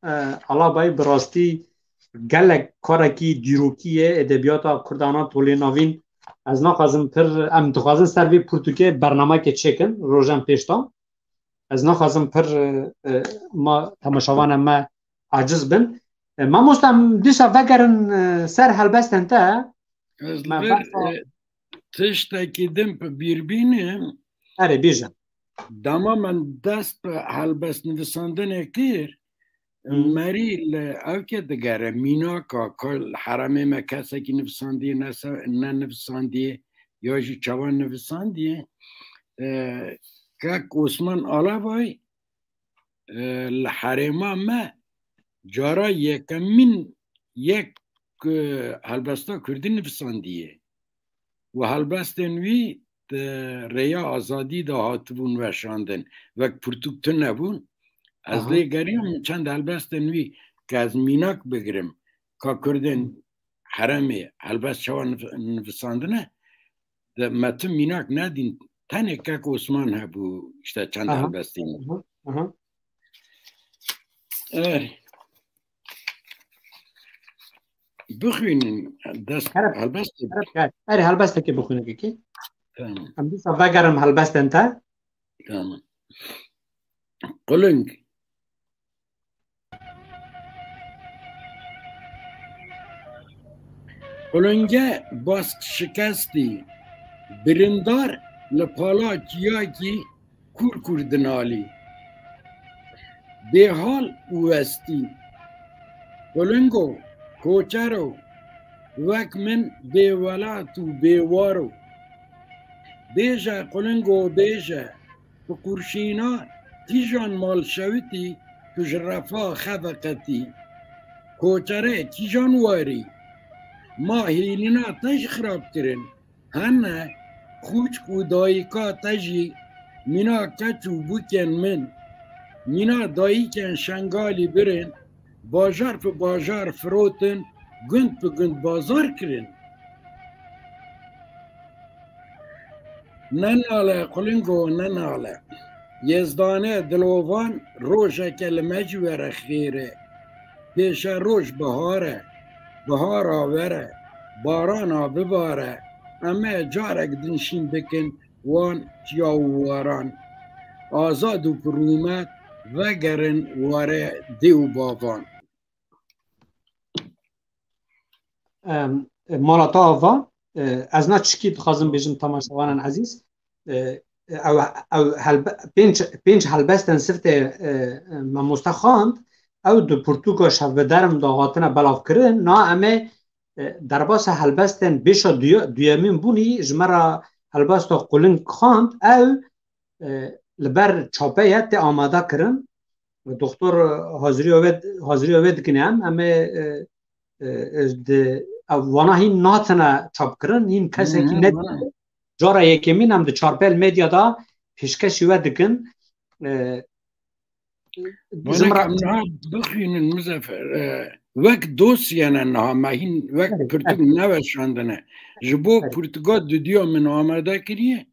e, Alabayî bi rastî gelek karekî dîrokî ye edebiyata Kurd Anatoliyê Navîn. Ez naxwazim pir, em dixwazin ser vê pirtûkê bernameke çêkin, rojan pêş de. Ez naxwazim pir, e, e, ma temaşevanên me aciz bin. E, mamosta, em dîsa vegerin, e, ser helbestên te. Ez Me li vir, behsa e, tiştekî din bi bîr bînim. Erê, bêje. Dema min dest bi helbestnivîsandinê kir, Hı. merî li ewkê digere, mînaka, ka li herêmê me kesekî nivîsandiye, nese-, nenivîsandiye, ya jî çawa nivîsandiye. E, kek Osman Alavay, e, li herêma me cara yekemîn yek, e, helbesta kurdî nivîsandiye. Û helbestên wî di rêya azadî de hatibûn weşandin. Wek pirtûk tune bûn. Ez Aha. lê geriyam çend helbestên wî ke ez mînak bigirim, ka kurdên herêmê helbest çawa nif-, nivîsandine, de me tu mînak nedîn. Tenê kek Osman hebû, işte çend Aha. helbestên wî. Aha. Aha. Eh. Bixwînin, dest Kerem, helbestê. Kerem, kerem. Erê, helbestekê bixwîne kekê. Tamam. Em dîsa vegerin helbestên te. Tamam. Quling. Qulinge bask şikestî, birindar li pala çiyakî kûr kûr dinalî. Bêhal û westî. Qulingo, koçero, wek min bêwelat û bêwar o. Bêje qulingo bêje, tu qurşîna kîjan mal şewitî, tu ji refa xeveqetî. Koçere kîjan warî, ma hêlîna te ji xirab kirin. Hene xûçk û dayika te jî mîna keç û bûkên min, mîna dayikên Şengalî birin, bajar bi bajar firotin, gund bi gund bazar kirin. Nenale qulingo, nenale. Yêzdane dilovan, rojeke li me jî were xêr e. Pêşeroj bihar e, bihara were, barana bibare, em ê carek din şîn bikin wan çiya û waran. Azad û pirûmet vegerin ware dê û bavan. Em, mala te ava, e, ez na çikî dixwazim bêjim temaşevanên ezîz. E, ew, ew helbe-, pênc, pênc helbestên sifte, e, e, mamoste xwend, ew di pirtûka Şevbiderm de hatine belavkirin. Na em ê, e, derbasa helbestên bêşa duye-, duyemîn bûnî ji me re helbesta Quling xwend, ew, e, li ber çape ye, tê amade kirin. Doktor, e, haziriya wê, haziriya wê dikin em, em ê, e, e, e, di, ev wana hîn natine çapkirin, hîn kesekî Hı hı, nedî. Cara yekemîn em di Çarpel Medya de pêşkêşî we dikin. E, Banek em niha bixwînin, Muzaffer, e, wek dosyene niha me hîn wek Evet, pirtûk evet. neweşandine. Ji bo Evet. pirtûka dudiya min amade kiriye,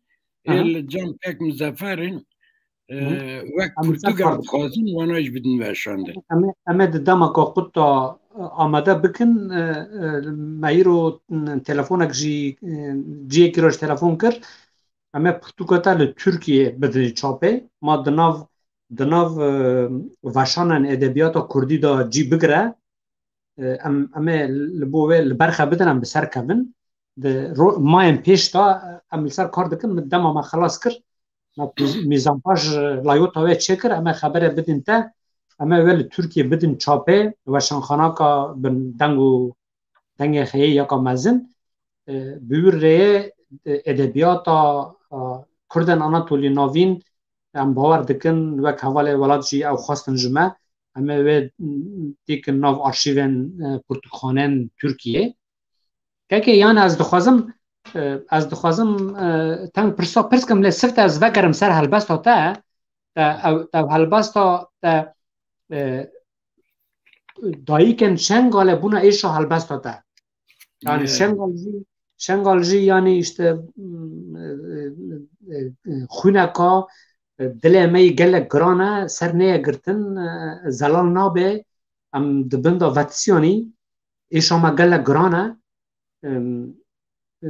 Aha. ê li cem kek Muzafferin, e, Hı. wek Em pirtûk em dixwazin wana jî bidin weşandin. Em ê, em ê di demeka qut de, e, amade bikin, e, e, me îro, e, telefonek jî, e, ciyekî re ji telefon kir. Em ê pirtûka te li Tirkiyê bidin çapê. Ma di nav, di nav, e, veşanên edebiyata kurdî de cî bigire. E, em, em ê li bo wê li ber xwe bidin, em bi ser kevin. Di ro-, mayên pêş de, e, em li ser kar dikin, min dema me xelas kir. Me pîz-, mîzanpaj, e, layota wê çêkir, em ê xeberê bidin te. Em ê wê li Tirkiyê bidin çapê, weşanxanaka bin deng û dengê xeyê yeka mezin. E, bi wî rêyê, e, edebiyata, e, Kurdên Anatolî Navîn, em bawer dikin, wek hevalê welat jî ew xwestin ji me. Em ê wê, m, têkin nav arşîvên, e, pirtûkxanên Tirkiyê. Kekê, yani ez dixwazim, e, ez dixwazim, e, teng pirsa pirs kim, lê sifte ez vegerim ser helbesta te, te ew, te ew helbesta te, e, dayikên Şengalê bûne êşa helbesta te. Yani Evet. Şengal jî, Şengal jî yani işte, m, e, e, e, xwîneka, e, dilê me yî gelek giran e, ser neye girtin, e, zelal nabe, em di bin de vetisyanî, êşa me gelek giran e. Em, e,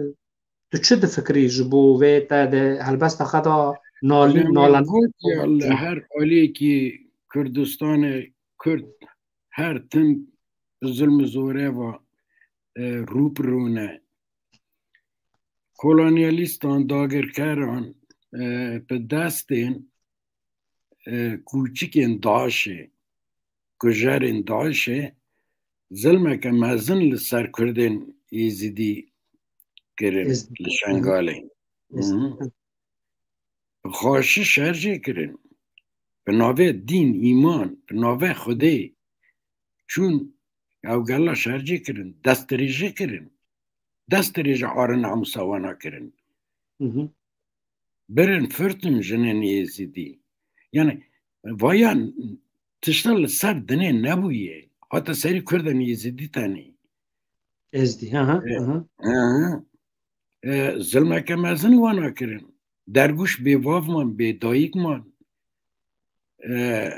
tu çi difikirî ji bo vê te de helbesta xwe de nalî, Lê me nalen? Gotiye li her aliyekî Kurdistanê Kurd her tim bi zilm û zorê ve, e, rû bi rû ne. Kolonyalîstan, dagirkeran, e, bi destên, e, kûçikên DAIŞê, kujerên DAIŞê zilmeke mezin li ser Kurdên Êzidî kirin Êzidî. Li Şengalê. Êzidî. Hı hı. Bi xaşî şer jê kirin. Bi navê dîn, îman, bi navê Xwedê çûn, ew gela şer jê kirin, destdirêjê kirin. Destdirêje arin namûsa wana kirin. Hı hı. Birin firtin jinên Êzidî. Yani, vayan tişta li ser dinê nebûye. Hata serî Kurdên Êzidî tenê. Êzidî, hı hı, E, hı hı. hı hı. E, zilmeke mezin wana kirin. Dergûş bêvav man, bêdayik man. E,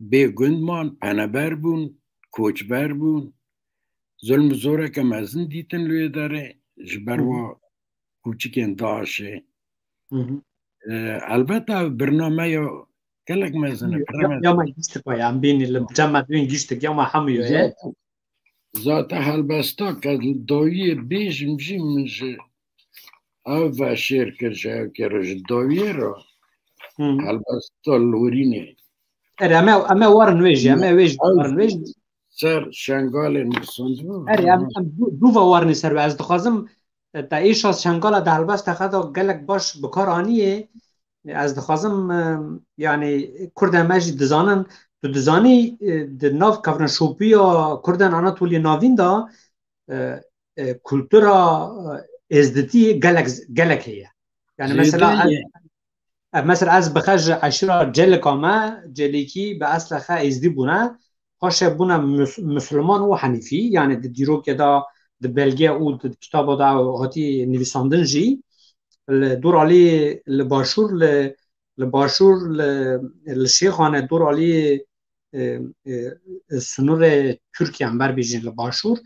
bêgund man, peneber bûn, koçber bûn. Zulm û zoreke mezin dîtin li wê derê ji ber Hı hı. wa kûçikên DAIŞê. Hı hı. E, elbet ev birnameya gelek mezin e, Ya, pire mezin. Ya me giştik ya, em bînî li cem me duyên giştik ya me hemû yo ye. Zaten, zaten helbesta ke li dawiyê bêjim jî min ji ev ve şêr kir, ji ev kir, ji dawiyê re Hı. helbesta lorînê. Erê, em ê, em ê warin wê jî, em ê wê jî Ew warin wê jî. ser Şengalê nivîsandibû. Erê, em, em du, du ve warinê ser wê. Ez dixwazim, e, te êşa Şengala de helbesta xwe de gelek baş bi kar aniyê. Ez dixwazim, e, yani Kurdên me jî dizanin, tu dizanî, e, di nav kevneşopiya Kurdên Anatoliyê Navîn de, e, e, kultura, e, êzditî gelek, gelek heye. Yani mesela Zêde ez, ye. e, mesela ez bixe ji eşîra Celika me, Celikî bi eslexe êzdî bûne, paşê bûne mus-, Musulman û Henîfî, yani di dîrokê de, di belge û di kitaba de hatî nivîsandin jî. Li Dûralî, li Başûr, li, li Başûr, li, li Şêxane, Dûralî, e, e, e, sinûrê Tirkiye em ber bêjin li Başûr,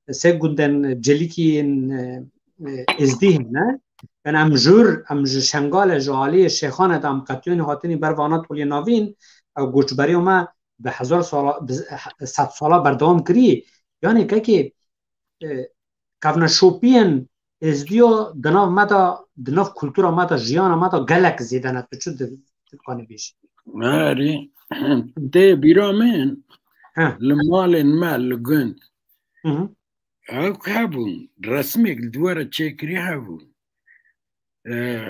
sê gundên Celikî yên, e, e, Êzdî hene. Yani em jûr, em ji Şengale, ji aliyê Şêxane de em qetiyanî hatinî ber Anatoliyê Navîn, ew göçberiya me bi hezar sala, bi sed sala berdewam kirî. Yani kekê, e, kevneşopiyên Êzdiya di nav me de, di nav kultura me de, jiyana me de gelek zêde ne. Tu çi di-, dikanî bêjî? Erê, tê bîra min, He. li malên me, li gund, Hı hı. ew hebûn, resmêk li dû re çêkirî hebûn. E,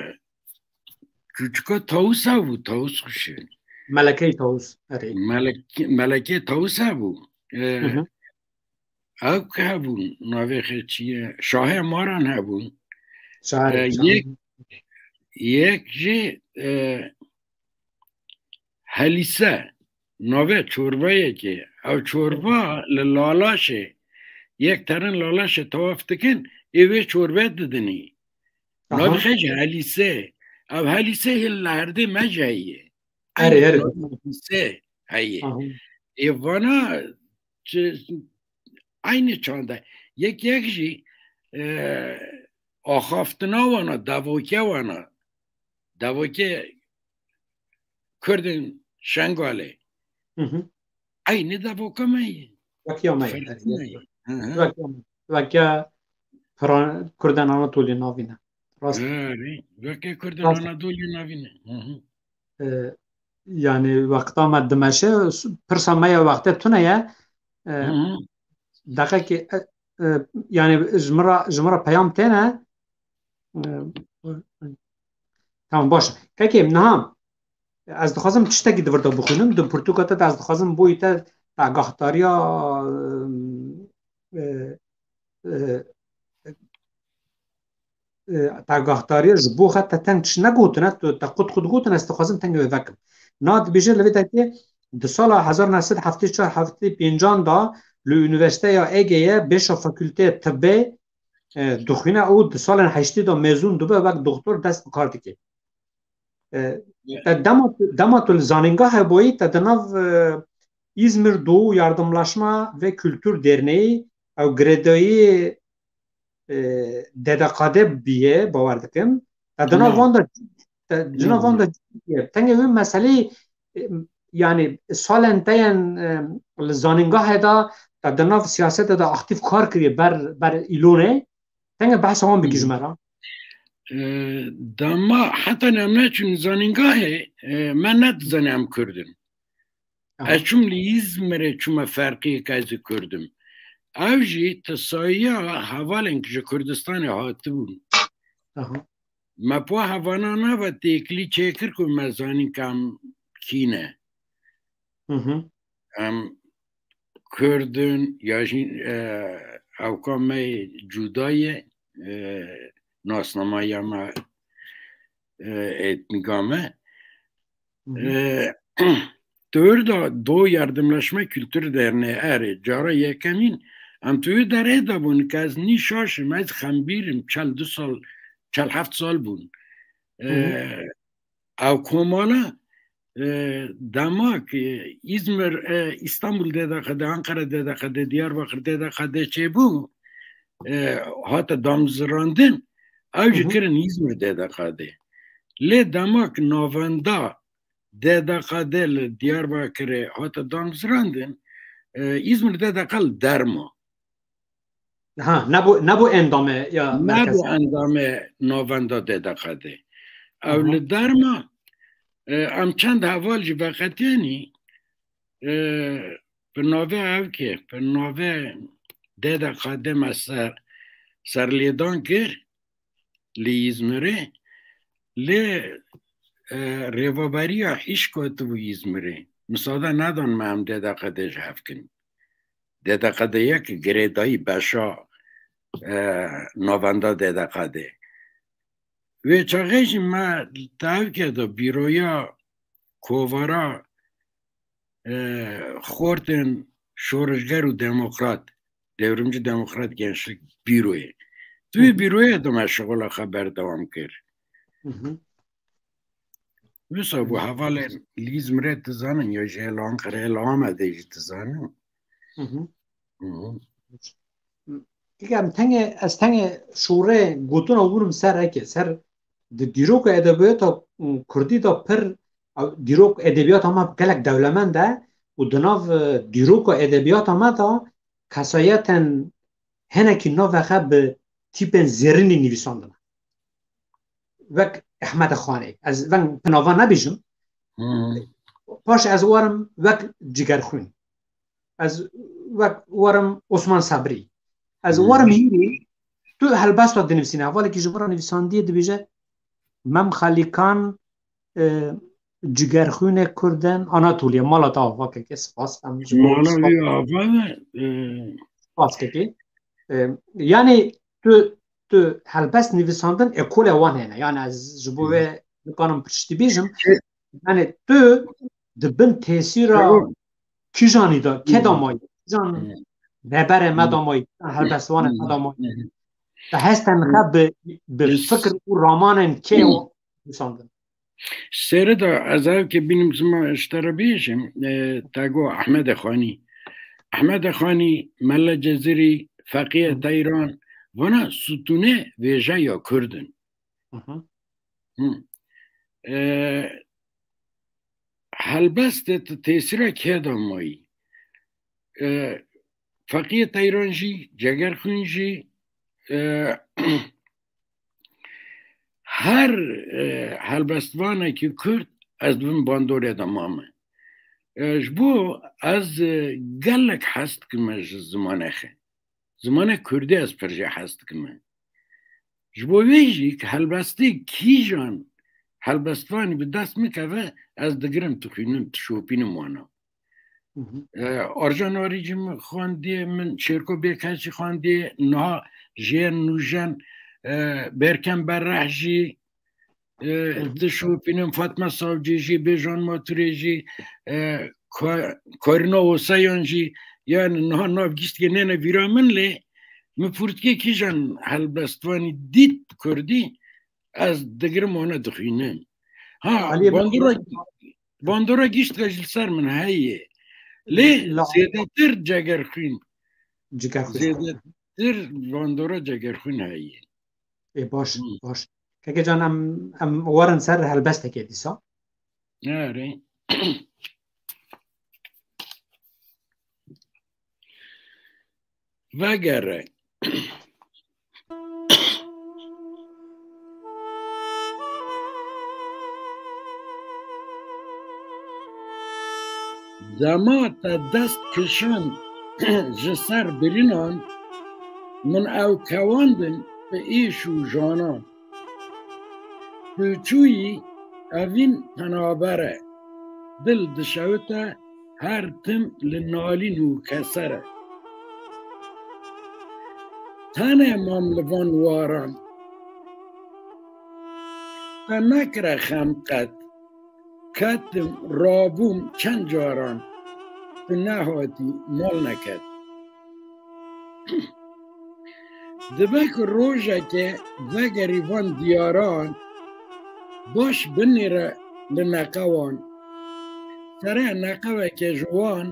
çûçika Tawus hebû, Tawus xweşin. Melekey Tawus, erê. Melek-, Melekê Tawus hebû. E, Hı hı. Ew ki hebûn, navê xê çi ye? Şahê Maran hebûn. Şahê, E, Şahê. yek, yek jî, e, Helîse, navê çorbeyekê. Ew çorba li Lalaşê, yek terin Lalaşê tewaf dikin, ê wê çorbe didinî. Aha. Navê xê jî Helîse. Ew Helîse hê li herdê me jî heye. Erê, Eynî erê. navê Helîse heye. Aha. Ê vana çi, eynî çanda. Yek yek jî, e, axaftina wana, devoke wana. Devoke Kurdên Şengalê. Hı hı. Eynî devoka me ye. Wekiya me ye. Ferqî me ye. Hı hı. Wekiya me. Wekiya Piran-, Kurdên Anatoliyê Navîn e. Rast. Erê, weke Kurdên Rast. Anatoliyê Navîn e. Hı hı. E, yani wexta me dimeşe, pirsa me ya wextê tune ye. E, Hı hı. deqekê, e, e, yani ji min re, ji min re peyam têne. E, tamam, baş. Kekê, niha ez dixwazim tiştekî di vir de bixwînim. Di pirtûka te de ez dixwazim boyî te, te agahdariya, e, e, e, e, te agahdariya ji bo xwe te teng tişt negotine, tu te qut qut gotin, ez dixwazim tengê wê vekim. Na dibêje li vê derkê di sala hezar neh sed heftê çar heftê pêncan de li Unîversîteya Egeyê bêşa Fakulteya Tibbê, e, dixwîne û di salên heştê de mezûn dibe, wek doktor dest bi kar dike. E, te dema, dema tu li zanîngahê bûyî, te di nav, e, İzmir Doğu Yardımlaşma ve Kültür Derneği ew girêdayî, e, D D K D bûye, bawer dikim. Te di nav Hı. van de, te di nav van de, tengê wê meseleyê, e, yani salên te yên, e, li zanîngahê de, te di nav siyasetê de aktîf kar kiriye ber, ber Îlonê. Tengê behsa wan bikî ji me re. E, dema heta em neçûn zanîngahê, e, me nedizane em Kurd in. Aha. Ez çûm li Îzmirê çûme ferqiyê ke ez ê Kurd im. Ew jî tisayiya hevalên ku ji Kurdistanê hatibûn. Aha. Me po hevana nava têkilî çêkir ku me zanîn ke em kî ne. Hı hı. Em Kurd in ya jî, e, ewka me yê cuda ye, e, nasnameya me, e, etnîka me. Hı hı. E, Doğu da Doğu Yardımlaşma Kültür Derneği erê cara yekemîn em tu derê de bûn ke ez nî şaş im, ez xembîr im, çel du sal, çel heft sal bûn. Hı hı. E, Ew komala, e, dema ku Îzmir, e, Îstanbul D D K D, Ankara D D K D, Diyarbakır D D K D çêbû, e, hate damzirandin, ew jî Hı hı. kirin Îzmir D D K D. Lê dema ku navenda D D K D li Diyarbakirê hate damzirandin, e, Îzmir D D K li derma. Ha, nebû, nebû endamê ya Nebû merkezê. endamê navenda D D K D. Ew Aha. li derma, e, em çend heval jî veqetiyênî, e, bi navê ew kê, bi navê D D K D me ser, serlêdan kir li Îzmirê. Lê, e, rêveberiya hişk hatibû Îzmirê. Misade nedan me em D D K D ji hev kin. D D K D yek girêdayî beşa, e, navenda D D K D. Wê çaxê jî me tevke de bîroya kovara, e, xortên şoreşger û demokrat, Devrimci Demokrat Gençlik Büroyê. Tu Hı hı. bîroyê de me şixula xwe berdewam kir. Hı hı. Wisa bû hevalên li Îzmirê dizanin ya jî hela Anqerê, hela Amedê jî dizanin. Hı hı. Hı hı. Keke em tengê, ez tengê şûrê gotina wûrim ser eke, ser di dîroka edebiyata, ım, kurdî de pir, ew, dîrok edebiyata me gelek dewlemend e û di nav, e, dîroka edebiyata me de kesayetên hinekî navê xwe bi tîpên zêrînî nivîsandine. Wek Ehmedê Xanê. Ez veng nava nebêjim. Hmm. Paş ez warim wek Cigerxwîn. Ez wek warim Osman Sabrî. Ez Hmm. warim hîrî tu helbesta dinivîsîne. Hevalekî ji bo re nivîsandiye dibêje Mem Xalîkan, e, Cigerxwînê Kurd in Anatoliye. Mala te ava keke, spas. Em ji bo Mala spas wî ava ne, e, spas keke. E, yani tu, tu helbest nivîsandin ekole wan hene. Yani ez ji bo Hı. wê nikarim piştî bêjim. Şey Yani tu di bin tesîra Tamam. kîjanî de, kê de Hı. mayî, kîjan Hı. rêberê me de mayî, kîjan helbestvanê me de mayî. Hı. Te hestên Hı. xwe bi, bi Biz fikr û ramanên kê Hı. û nivîsandin. Serê de ez ev ke bînim zima ji te re bêjim, e, te got Ehmedê Xanî. Ehmedê Xanî, Mele Cezirî, Feqiyê Hı. Teyran, vana stûnê vêjeya Kurd in. Hı hı. Hı. E, helbestê tu tesîra kê de mayî? E, Feqiyê Teyran jî, Cegerxwîn jî, e, her, e, helbestvanekî Kurd ez di bin bandorê de mame. E, ji bo ez, e, gelek hez dikime ji zimanê xwe. Zimanê Kurdî ez pir jê hez dikime. Ji bo wê jî ki helbestê kîjan helbestvanî bi dest min keve, ez digirim, dixwînim, dişopînim wana. Hı hı. E, Arjan Arî jî min xwendiye, min Şêrko Bêkeç jî xwendiye, niha jiyên nûjen, e, Berkem Berreh jî, e, Hı hı. dişopînim, Fatma Savcî jî, Bêjan Maturê jî, e, Ka-, Karîna Osayan jî, yani niha nav giştî nêne vîra min lê min pirtûkê kîjan helbestvanî dît kurdî, ez digirim wana dixwînim. Ha, Aliyê bandora, bandora giştî jî li ser min heye. Lê La- zêdetir Cegerxwîn. Cigerxwîn. Zêdetir bandora Cegerxwîn heye. Ê, baş, Hı. baş. Keke can, em, em werin ser helbestekê dîsa. Erê. Vegere. Dema te dest kişand ji ser birinan, min ew kewandin bi êş û janan. Tu çûyî evîn penaber e, dil dişewite her tim li nalîn û keser e. Tenê mam li van waran, te nekire xem qet. Ketim rabûm çend caran, tu nehatî mal neket. Dibe ku rojeke vegerî van diyaran, baş binêre li neqewan. Sere neqeweke ji wan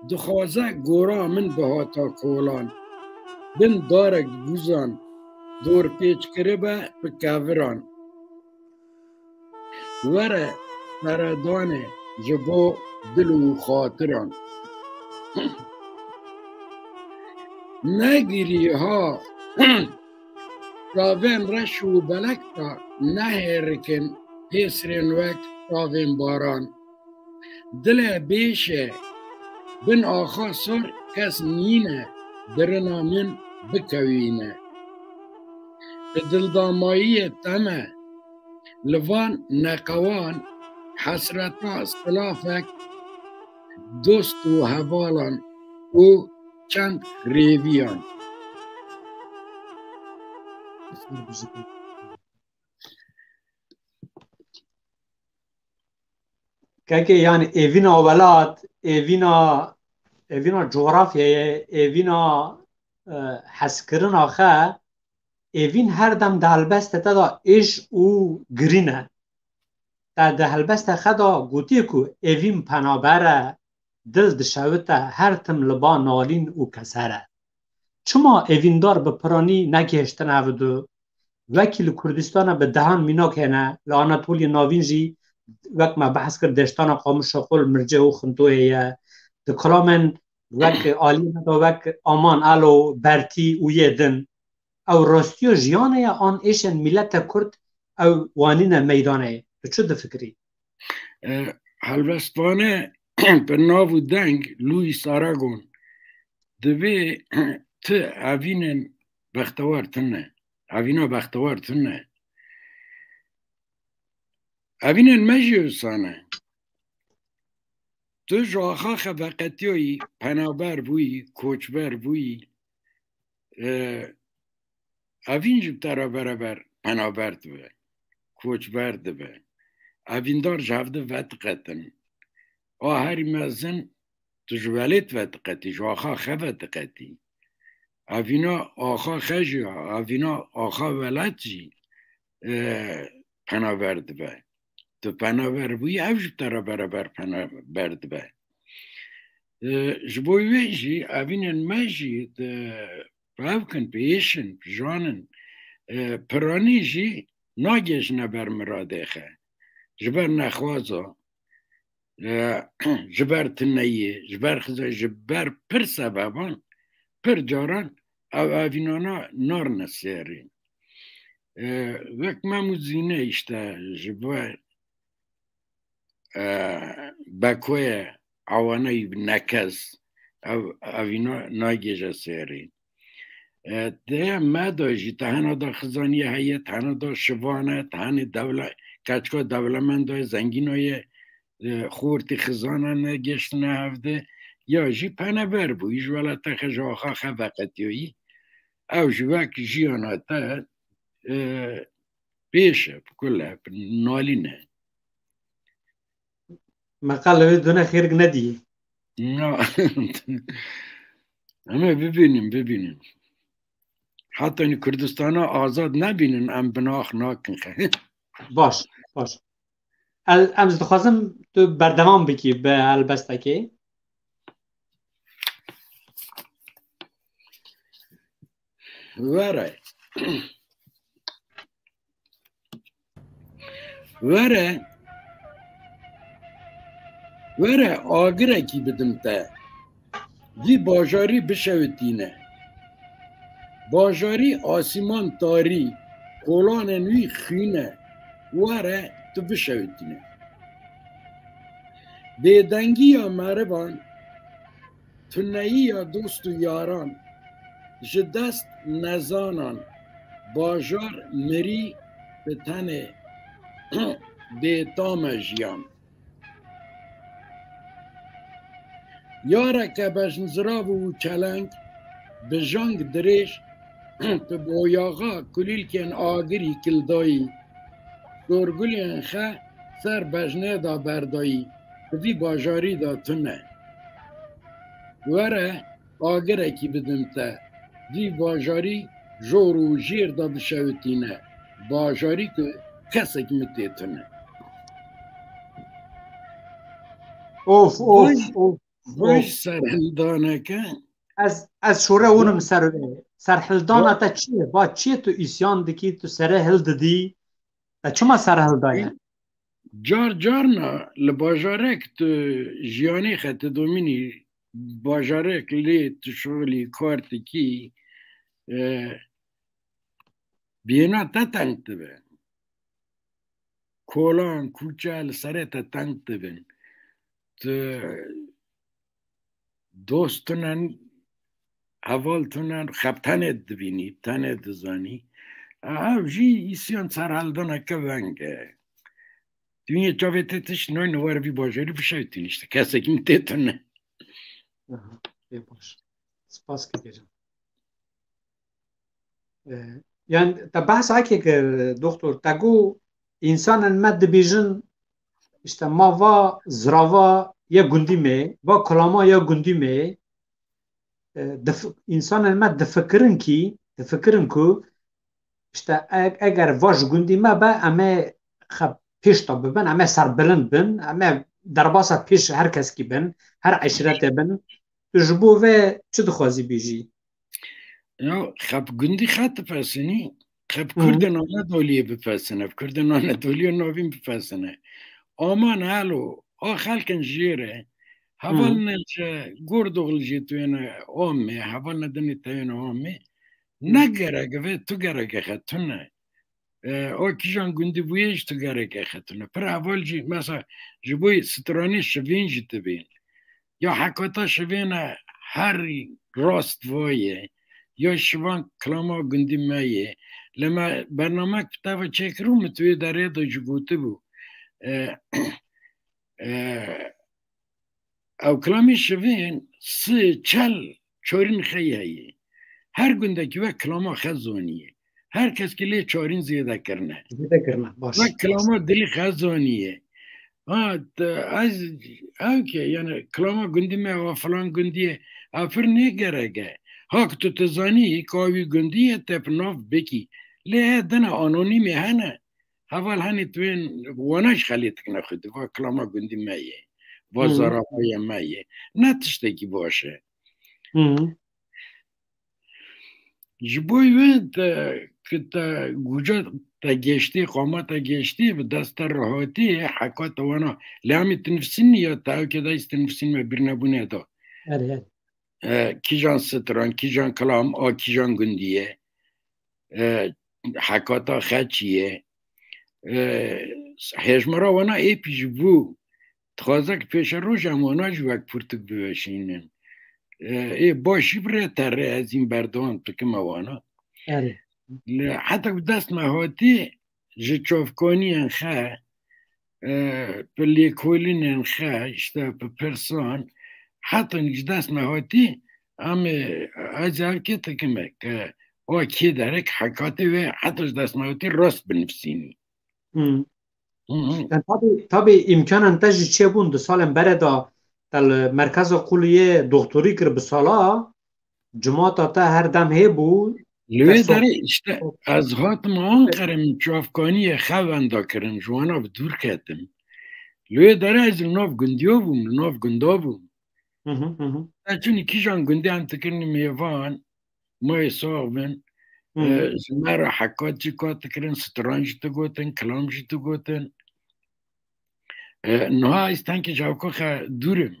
dixwaze gora min bihata kolan. Bin darek guzan, dorpêç kiribe bi keviran. Were seredane ji bo dil û xatiran. Negirî ha çavên reş û belek de, nehêrikin pêsrên wek çavên baran. Dilê bêşe bin axa sor kes nîne, birina min bikewîne. Bi dildamayiyê teme li van neqewan, hesreta silafek dost û hevalan û çend rêviyan. Kekê, yani, êvîna welat, êvîna, êvîna coğrafyayê, êvîna, e, hezkirina xe, êvîn her dem di helbestê te de êş û girîn e. Te di helbestê xe de gotiye ku êvîn penaber e, dil dişewite, her tim li ba nalîn û keser e. Çima êvîndar bi piranî negihiştine hev du? Wekî li Kurdistana bi dehan mînak hene, li Anatoliyê Navîn jî, wek me behs kir, deştana Qamişloqo li Mircê û Xintoyê ye. Di kilamên wek aliyê me de wek Aman Elo, Bertî û yê din. Ew rastiya jiyanê ye an êşên mîlete Kurd ew wanîne meydanê? Tu çi difikirî? E, helbestvane bi nav û deng Louis Aragon, divê ti evînên bextewar tune, evîna bextewar tune. Evînên me jî wisa ne. Tu ji axa xeveqetiyayî, penaber bûyî, koçber bûyî, e, evîn ji te re bereber penaber dibe, koçber dibe. Evîndar ji hev di vediqetin. A herî mezin tu ji welêt vediqetî, ji axa xe vediqetî. Evîna axa xe jî, evîna axa welat jî, e, penaber dibe. Tu penaber bûyî, ev ji te re bereber penaber dibe. E, ji bo wê jî evînên me jî di revkin, bi êşin, bi janin, e, piranî jî nagêjine ber miradê xe. Ji ber nexwaza, e, ji ber tuneyê, ji ber xiza, ji ber pir sebeban, pir caran ev evînana narine sêrî. E, wek Mem û Zîne işte ji ber, e, Bekoye, Awanayî bi nekez, ev, evîna nagêje sêrî. E, dê me de jî tehena da xizaniye heye, tehena da şivan e, tehenê dewle-, keçika dewlemenda ye, zengîna ye, e, xortî xizana negihiştine hevde, ya jî peneber bûyî, ji welata xe, ji axa xe veqetiyayî. Ew jî wek jiyana te, e, pêş e, bi kul e, bi nalîn e. Me qal li wê dune xêrik nedî. Na. Em ê bibînin, bibînin. Heta nî Kurdistana azad nebînin, em binax nakin xe. Baş, baş. El, em ji dixwazim tu berdewam bikî bi helbestekê. Were. Were, were agirekî bidim te. Vî bajarî bişewitîne. Bajarî asîman tarî, kolanên wî xîn e. Were tu bişewitîne. Bêdengiya merivan, tuneyiya dost û yaran, ji dest nezanan, bajar mirî bi tenê bêtam e jiyan. Yareke bejnzirav û çeleng, bi jang dirêj, bi boyaxa kulîlkên agirî kildayî, sorgulên xe ser bejnê de berdayî, di vî bajarî de tune. Were, agirekî bidim te, vî bajarî jor û jêr de bişewitîne, bajarî ku kesek min tê tune. Of, of, Vay, of, vay of. Serhildaneke. Ez, ez şore winim ser wê. Serhildana te çi ye? Ba çi ye tu îsyan dikî, tu sere hildidî? Te çima serhildaye? Car carna li bajarek tu jiyanê xetidomînî, bajarek lê tu şixulî kar dikî, e, biyêna te teng dibe. Kolan, kûçe li serê te teng dibin. Tu dost tunen, heval tunen, xeb tenê dibînî, tenê dizanî. Ev jî îsyan serhildineke veng e. Dinyê çavê te tişt nayne were vî bajarî bişewitîn işte. Kesekî min tê tune. Aha, pê baş. Spas ki gecim. E, yani te behsa eke kir, doktor, te got, insanên me dibêjin, işte ma va zirava ya gundî me, va kulama ya gundî me, e, dif-, insanên me difikirin ki, difikirin ku, işte e-, eger va ji gundî me be, em ê xe pêş de bibin, em ê serbilind bin, em ê derbasa pêş her keskî bin, her eşretê bin. Tu ji bo vê çi dixwazî bêjî? Ya, xeb gundî xe difesinî, xeb Hı. Kurdên Anadoliyê bifesine, Kurdên Anadoliyê navîn bifesine. Aman helo, a xelkin jêre, heval Hı. ne ji Gordoxlu jê tu yene amê, heval ne dinê te yene amê. Hı. Ne gerek ve, tu gerek xe tune. E, o kîjan gundî bûye ji tu gerek xe tune. Pir heval jî, mesela, ji bo stranê şivên jî dibên. Ya hekata şivêne herî rast vaye, ya şivan kilama gundî me ye. Lê me bernamek bi te ve çêkirû, min tu yê derê de jî gotibû. E, e, ew kilamê şivên si, çel çorîn xey heye. Her gundekî wek kilama xe zaniye. Her kes ki lê çorîn zêde kirine. Zêde kirine, baş. Wek kilama dilî xe zaniye. Ha, te, ez, ew ke, yani, kilama gundî me, wa filan gundî ye, ew pir nêgerek e. Ha, ku tu, tu zanî, ka wî gundî ye, te bi nav bikî. Lê he dine anonîmê hene. Heval henî tu yên wana ji xelê dikine xwe di, va kilama gundî me ye. Va Hı. zaravaya me ye. Ne tiştekî baş e. Hı. Ji bo wê te, ki te guca te geştî, qama te geştî, bi dest te re hatî, heka te wana. Lê em ê tinifsînî ya te, ew ke dayîs tinifsîn me bîr nebûne da. Erê, erê. E, kîjan stran, kîjan kilam, a kîjan gundî ye. E, hekata xe çi ye. E, hêjmara wana êpî ji bû. Dixwaze ki pêşeroj em wana jî wek pirtûk biweşînin. E, ê başî bi rê te re ez hîn berdewam dikime wana. Erê. Li heta bi dest me hatî ji çavkaniyên xe, e, bi lêkolînên xe, işte bi pirsan, heta ji dest me hatî, em ê, ez ev kê dikime ke o kê derek hekatê wê heta ji dest me hatî rast binivîsînî. Hı. Hı hı. Yani tabii, tabii imkanan te jî çêbûn di salên berê de te li merkeza Quliyê doktorî kir bi sala, cimata te her dem hê bû. Li wê Te so- derê işte ez hatim Anqere, min çavkaniyê xe wenda kirin, ji wana bi dûr ketim. Li wê derê ez li nav gundiya bûm, li nav gunda bûm. Hı hı, hı hı. Ez çûnî kîjan gundê em dikirin mêvan, mayê sax bin. Hı hı. E, ji me re hekat jî kat dikirin, stran jî digotin, kilam jî digotin. E, niha ez tenkî ji hevko xe dûr im.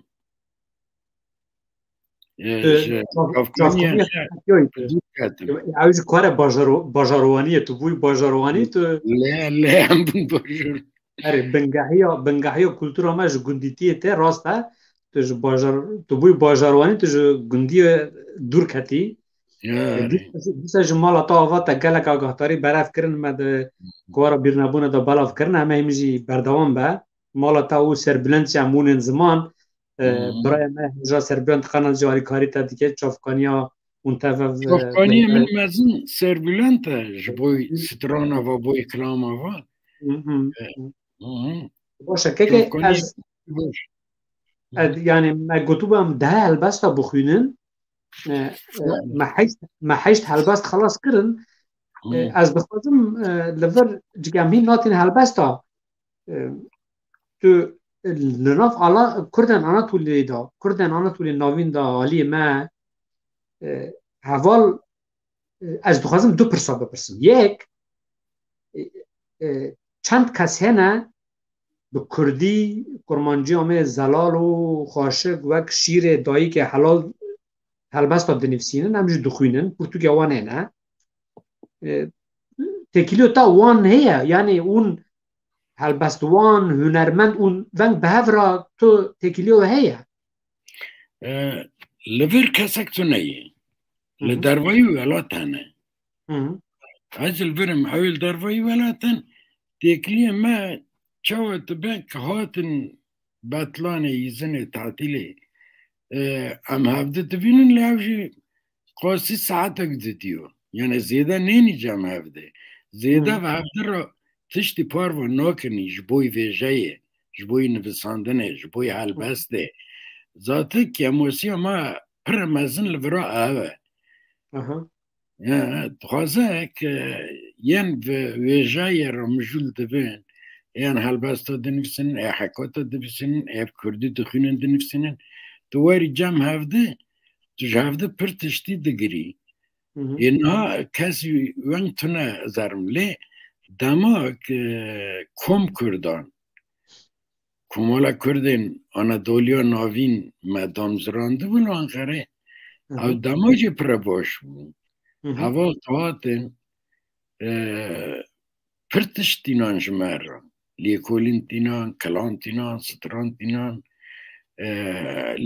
E, E, ji çav-, çavkaniyê xwe dûr ketim. Ew jî kare bajaro-, bajarwaniyê, tu bûyî bajarwanî, tu Lê, lê em bûn bajor. Erê, bingehiya, bingehiya kultura me ji gundîtiyê tê, rast e. Tu ji bajar, tu bûyî bajarwanî, tu ji gundiyê dûr ketî. E, dîsa, dîsa ji mala te ava te gelek agahdarî berev kirin, me di kovara bîrnebûnê de belav kirin, em ê hîn jî berdewam be. Mala te û Serbulend jî em hûnên ziman. E, birayê me Hêja Serbulend qenal jî alîkarî te dike, çavkaniya hûn tev, e, Çavkaniyê min mezin Serbulend e, ji bo strana va, bo kilama va. Hı hı. E, hı hı. Baş e, keke Çavkaniyê ez, baş. ez, yani me gotibû em deh helbesta bixwînin. E, e, me heşt, me heşt helbest xelas kirin. E, Hı. ez dixwazim, e, li vir cik em hîn natin helbesta. E, tu, e, li nav ala Kurdên Anatoliyê de, Kurdên Anatoliyê navîn de aliyê me, e, heval, e, ez dixwazim du pirsa bipirsim. Yek, e, e, çend kes hene bi kurdî, kurmancî amê zelal û xweşik wek şîrê dayikê helal helbesta dinivîsînin, em jî dixwînin, pirtûkê wan hene. E, têkiliyo te wan heye, yani hûn helbestwan, hunermend û veng bi hev re tu têkiliyo heye? E, li vir kesek tune ye. Li Hı hı. dervayî welat hene. Hı hı. Ez li vir im, ew ê li dervayî welat in. Têkiliyê me çawa dibe ki hatin betlanê, îzinê, tatîlê, e, em hevdi dibînin, lê ew jî qasî saetek didiyo. Yani zêde nênî cem hevdi. Zêde Hı. ve hevdi re tiştî parva nakinî ji boy vêjeyê, ji boy nivisandinê, ji boy helbestê. Zaten kemosiya me pir mezin li vira ev e. Aha. Ya, dixwaze ke yên ve-, vêjeyê re mijûl dibin, yên helbesta dinivîsinin, ê hekata dinivîsinin, ê bi kurdî dixwînin dinivîsinin, tu werî cem hevdi, tu ji hevdi pir tiştî digirî. Hı hı. Ê niha kesî weng tune zerim lê dema ke kom kurdan, Komala Kurdên Anadoliya Navîn me damzirandibû li Anqerê. Hı hı. Ew dema jî pire baş bû. Hı hı. Heval dihatin, e, pir tişt tînan ji me re. Lêkolîn tînan, kilan tînan, stran tînan, e,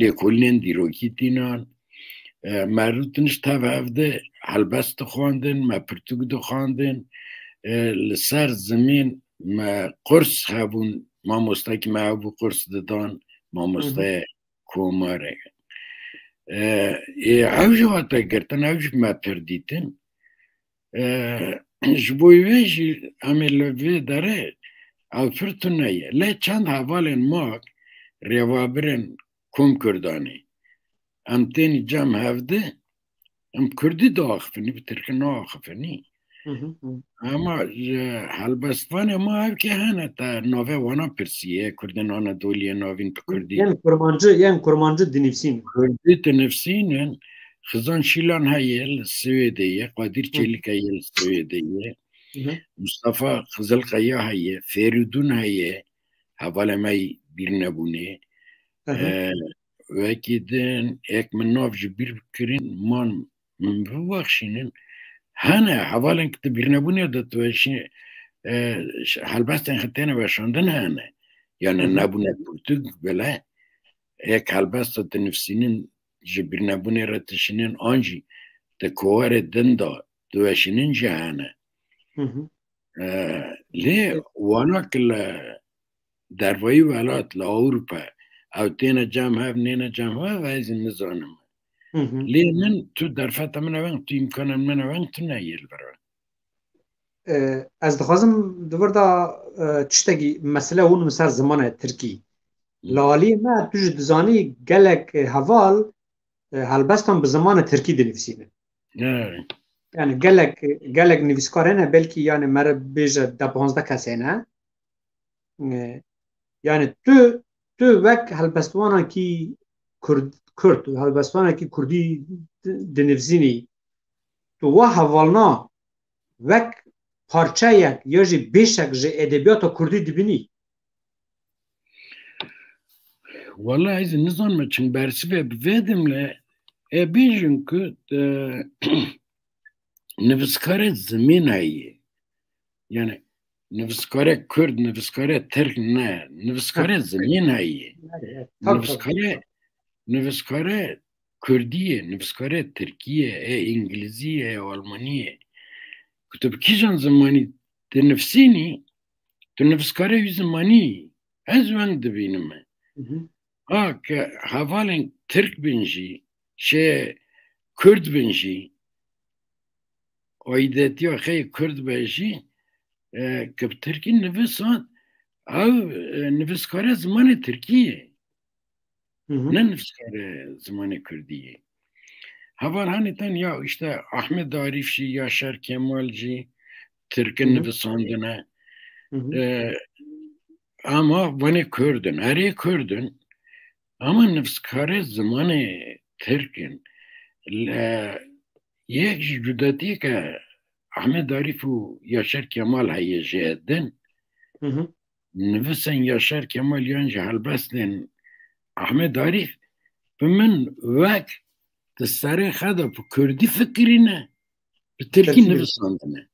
lêkolînên dîrokî tînan. E, me rûtin ji tev hev de helbest dixwandin, me pirtûk dixwandin. E, li ser zimên me qurs hebûn, mamostekî me hebû qurs didan, Hı hı. mamosteyê komarê. E, ê, ew jî hate girtin, ew jî me pir dîtin. E, ji bo wê jî em ê li vê derê ew pir tune ye. Lê çend hevalên mak rêvabirên kom kurdanê. Em tênî cem hevdi, em kurdî diaxifinî, bi tirkî naaxifinî. Hı hı, hı. Ama ji helbestvanê ma ev ke hene te navê wana pirsiye, Kurdên Anadoliyê navîn bi kurdî. Yên kurmancî, yên kurmancî dinivîsîn. Kurdî dinivîsînin, Xizan Şîlan heye li Swêdê ye, Qadir Hı. Çelik heye li Swêdê ye, Hı hı. Mustafa Qizilkaya heye, Ferîdûn heye, hevalê me yî bîr nebûnê. Hı hı. E, wekî din, êk min nav ji bîr kirîn, man min bibexşînin. Hene, hevalên ki di bîrnebûnê de tu weşî, e, ş-, helbestên xwe têne weşandin hene. Yani Hı hı. nebûne pirtûk bile, êk helbesta dinivîsînin ji bîrnebûnê re dişînin, an jî di kovarê din de diweşînin jî hene. Hı hı. E, lê wana ki li dervayî welat, li Ewropa, ew têne cem hev, nêne cem hev, ez jî nizanim. Hı hı. Lê min, tu derfeta min e weng, tu îmkanên min e weng, tu neyê li vir. E, ez dixwazim di vir de, e, tiştekî, mesele hûn min ser zimanê tirkî. Hı. Li aliyê me, tu jî dizanî gelek heval, e, helbestan bi zimanê tirkî dinivîsînin. Evet. Yani gelek, gelek nivîskar hene, belkî yani mere bêje deh panzdeh kes hene. E, yani tu, tu wek helbestwanekî kurd, kurd, helbestwanekî kurdî di-, dinivîsînî, tu wa hevalna wek parçeyek ya jî bêşek ji edebiyata kurdî dibînî? Wala ez nizanim çim bersivê bi vê dimle, e, bêjin ku, e, nivîskarê zimên heye. Yani Nivîskare Kurd, nivîskare Tirk ne. Nivîskare zimên heye. Nivîskare, nivîskare Kurdî ye, nivîskare Tirkî ye, e, Îngilîzî ye, e, Almanî ye. Ku tu bi kîjan zimanî dinivîsînî, tu nivîskare wî zimanî yî. Ez weng dibînim. Ha ke hevalên Tirk bin jî, şê Kurd bin jî, aîdetiya xwe yê Kurd be jî, e, ke bi Tirkî nivîsand, ew, e, nivîskare zimanê Tirkî ye. Ne nivîskare zimanê Kurdî ye. Heval hanê tên ya işte Ahmet Arîf jî, Yaşar Kemal jî Tirkin nivîsandine. E, ama vanê Kurd in, herê Kurd in. Ama nivîskare zimanê Tirk in. Le, yek ji cudatiyeke Ahmet Arîf û Yaşar Kemal heye ji din. Nivîsên Yaşar Kemal yan jî helbestên Ahmet Arîf bi min wek di serê xwe de bi Kurdî fikirîne, bi Tirkî nivîsandine.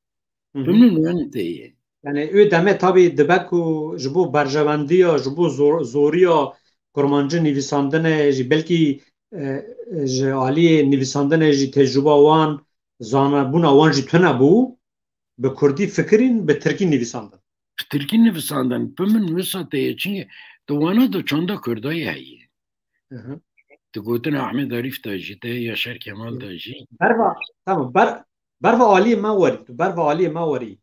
Bi min weng tê ye. Yani, ê demê tabî dibe ku ji bo berjewendiya, ji bo zor-, zoriya kurmancî nivîsandinê jî, belkî, e, ji aliyê nivîsandinê jî tecrûba wan, zanebûna wan jî tune bû, bi Kurdî fikirîn, bi Tirkî nivîsandin. Bi Tirkî nivîsandin, bi min wisa tê ye, çimkî di wana de çanda Kurdayî heye. Di gotina Ahmet Arîf de jî, te Yaşar Kemal de jî. Berva, tamam, ber-, berva aliyê me werî, tu berva aliyê me werî.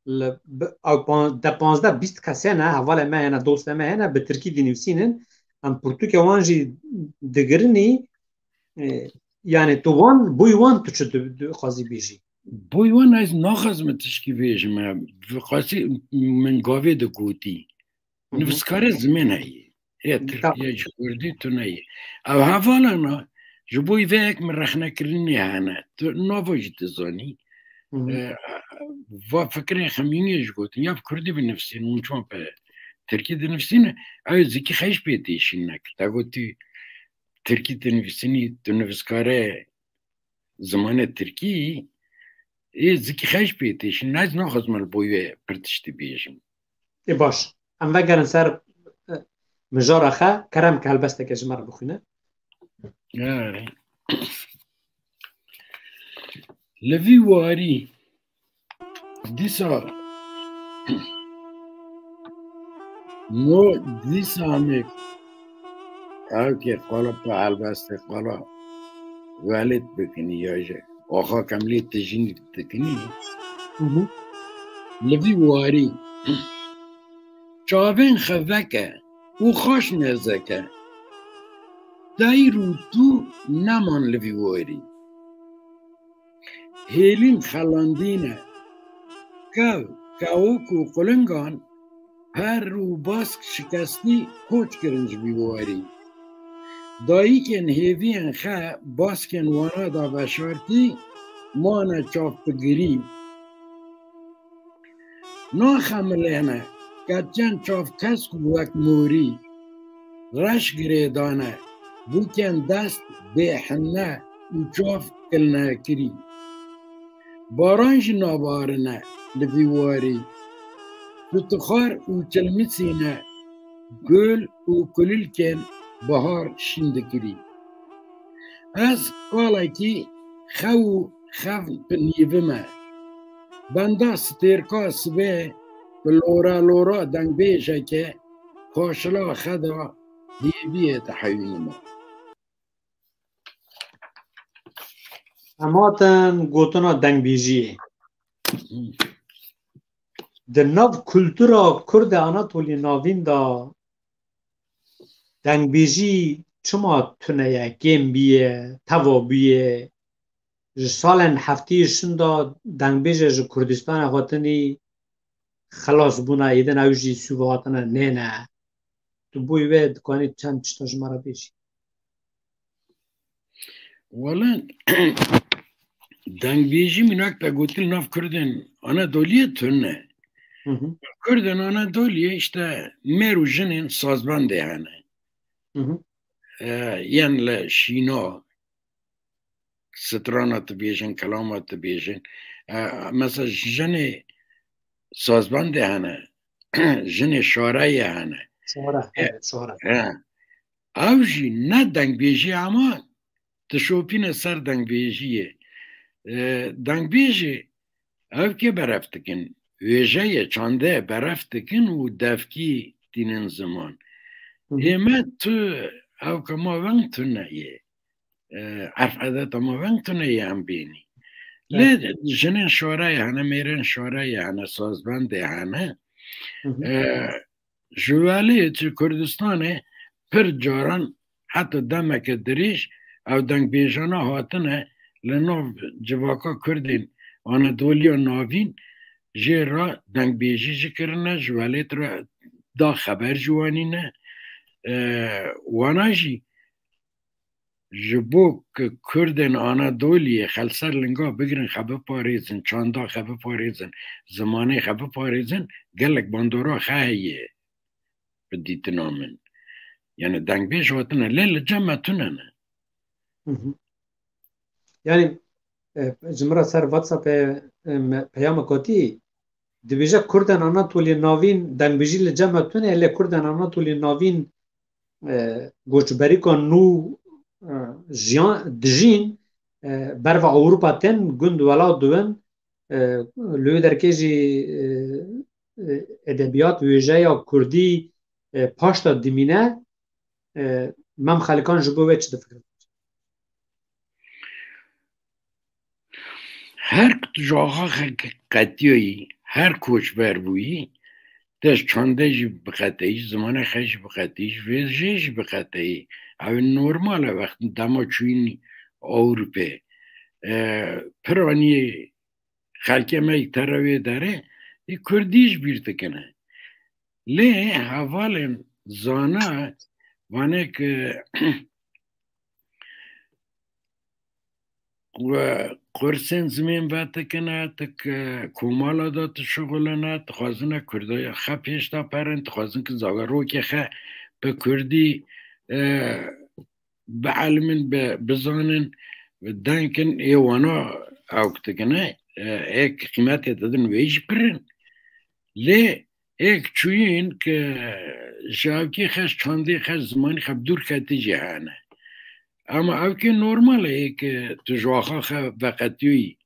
Li, bi, ew pan-, de panzdeh bîst kesê ne, hevalê me hene, dostê me hene, bi Tirkî dinivîsînin. Em pirtûkê wan jî digirinî, e, yani tu wan, boy wan tu çi di, dixwazî bêjî? Boy wan ez naxwazim tişkî bêjim, e, qasî min gavê de gotî. Nivîskare zimên heye. Ê Tirkiye ji Kurdî tune ye. Ew hevalana ji bo vê yek min rexnekirinê hene. Tu nava jî dizanî. E, va fikirên xemîniyê jî gotin. Ya bi Kurdî binivîsîn, hûn çima bi Tirkî dinivîsîne? Ew zikî xeş pê têşîne. Te got tu Tirkî dinivîsînî, tu nivîskare zimanê Tirkî, ê zikî xeş pê têşîne. Ez naxwazim li bo wê pir tiştî bêjim. Ê baş. Em vegerin ser, e, mijara xwe, kerem ke helbesteke ji me re bixwîne. Erê. Li vî warî dîsa no dîsa em ê ew ke qala pa helbestê qala welêt bikinî ya jî axa kemlê tijîn dikinî. Li vî warî çavên xwe veke û xaş nezeke. Teyr û tû neman li vî warî. Hêlîn xelandîne. Kew, kewok û qulingan her û bask şikestî koç kirin ji vî warî. Dayikên hêviyên xe baskên wana da veşartî mane çavpigirî. Naxemilêne, keçên çavkesk û wek morî, reş girêdane, bûkên dest bêhinne û çav kilnekirî. Baran jî nabarine li vî warî. Fitixar û çilmisîne, gul û kulilkên bahar şîn dikirî. Ez kalekî xew û xev bi nîvime. Benda stêrka sibê bi lora lora dengbêjeke paşila xeda hêviyê dihewînime. Em hatin gotina dengbêjiyê. Di nav kultura Kurd e Anatoliyê Navîn de dengbêjî çima tune ye, kêm bûye, teva bûye? Ji salên heftiyê şinda dengbêje ji Kurdistanê hatinî xelas bûne, êdin ew jî sûve hatine nêne. Tu boy wê dikanî çend tişta ji me re bêjî? Wele dengbêjî minak te gotil nav Kurdên Anadoliyê tune. Kurdên Anadoliyê işte mêr û jinên sazbendê hene. E, yên li şîna, strana dibêjin, kelama dibêjin. E, mesela jinê sazbendê hene, jinê şareyê hene. Şare, E, evet, şare. he. Ew jî ne dengbêjî ama dişopîne ser dengbêjiyê. E, dengbêjê ev kê beref dikin, wêjeyê çandê beref dikin û devkî tînin ziman. Hı hı. Ême tu ew kema weng tune yê. E, erf edeta ma weng tune yê em bênî. Lê Evet. jinên şareyê hene, mêrên şareyê hene, sazbendê hene. Hı hı. E, ji welê ji Kurdistanê pir caran heta demeke dirêj ev dengbêjana hatine li nav civaka Kurdên Anadoliya Navîn jê re dengbêjî jî kirine, ji welêt re da xeber jî wanîne. E, wana jî ji bo ku Kurdên Anadoliyê xelser linga bigirin, xwe biparêzin, çanda xwe biparêzin, zimanê xwe biparêzin, gelek bandora xwe heye bi dîtina min. Yani dengbêj hatine, lê li cem me tune ne. Hı hı. Yani, e, ji min re ser WhatsApp'ê, e, me peyama kotî, dibêje Kurdên Anatoliyê Navîn dengbêjî li cem me tune, lê Kurdên Anatoliyê Navîn, e, koçberîka nû, e, jiyan, dijîn, e, berva Ewropa tên, gund welat dibin, e, li wê derkê jî, e, e, edebiyat, wêjeya kurdî, e, paşta dimîne, e, Mem Xelikan ji bo wê çi difikire? Her ku tu ji axa xe-, qetiyayî, her koçber bûyî, te ji çandê jî biqeteyî, ji zimanê xe jî biqeteyî, ji vêjê jî biqeteyî. Ew normal e, wextî dema çûyîn Ewropê. E, piranî xelkê me yê te re wê derê, ê kurdî ji bîr dikine. Lê hevalên zana vanê ki we kursên zimên vedikine, tu ki komala de tu şixulîne, tu xwazine kurdaya xe pêş de perin, tu xwazin ki zagarokê xe bi kurdî, e, bielimin, bi, bizanin, denkin, ê wana ewk dikine, e, ê qîmetê didin wê jî pir in. Lê êk çûyîn ki ji ewkê xeş, çandê xeş, zimanî xeş dûr ketî jî hene. Ama ewkê normal e, êk tu ji axa xe veqetiyî,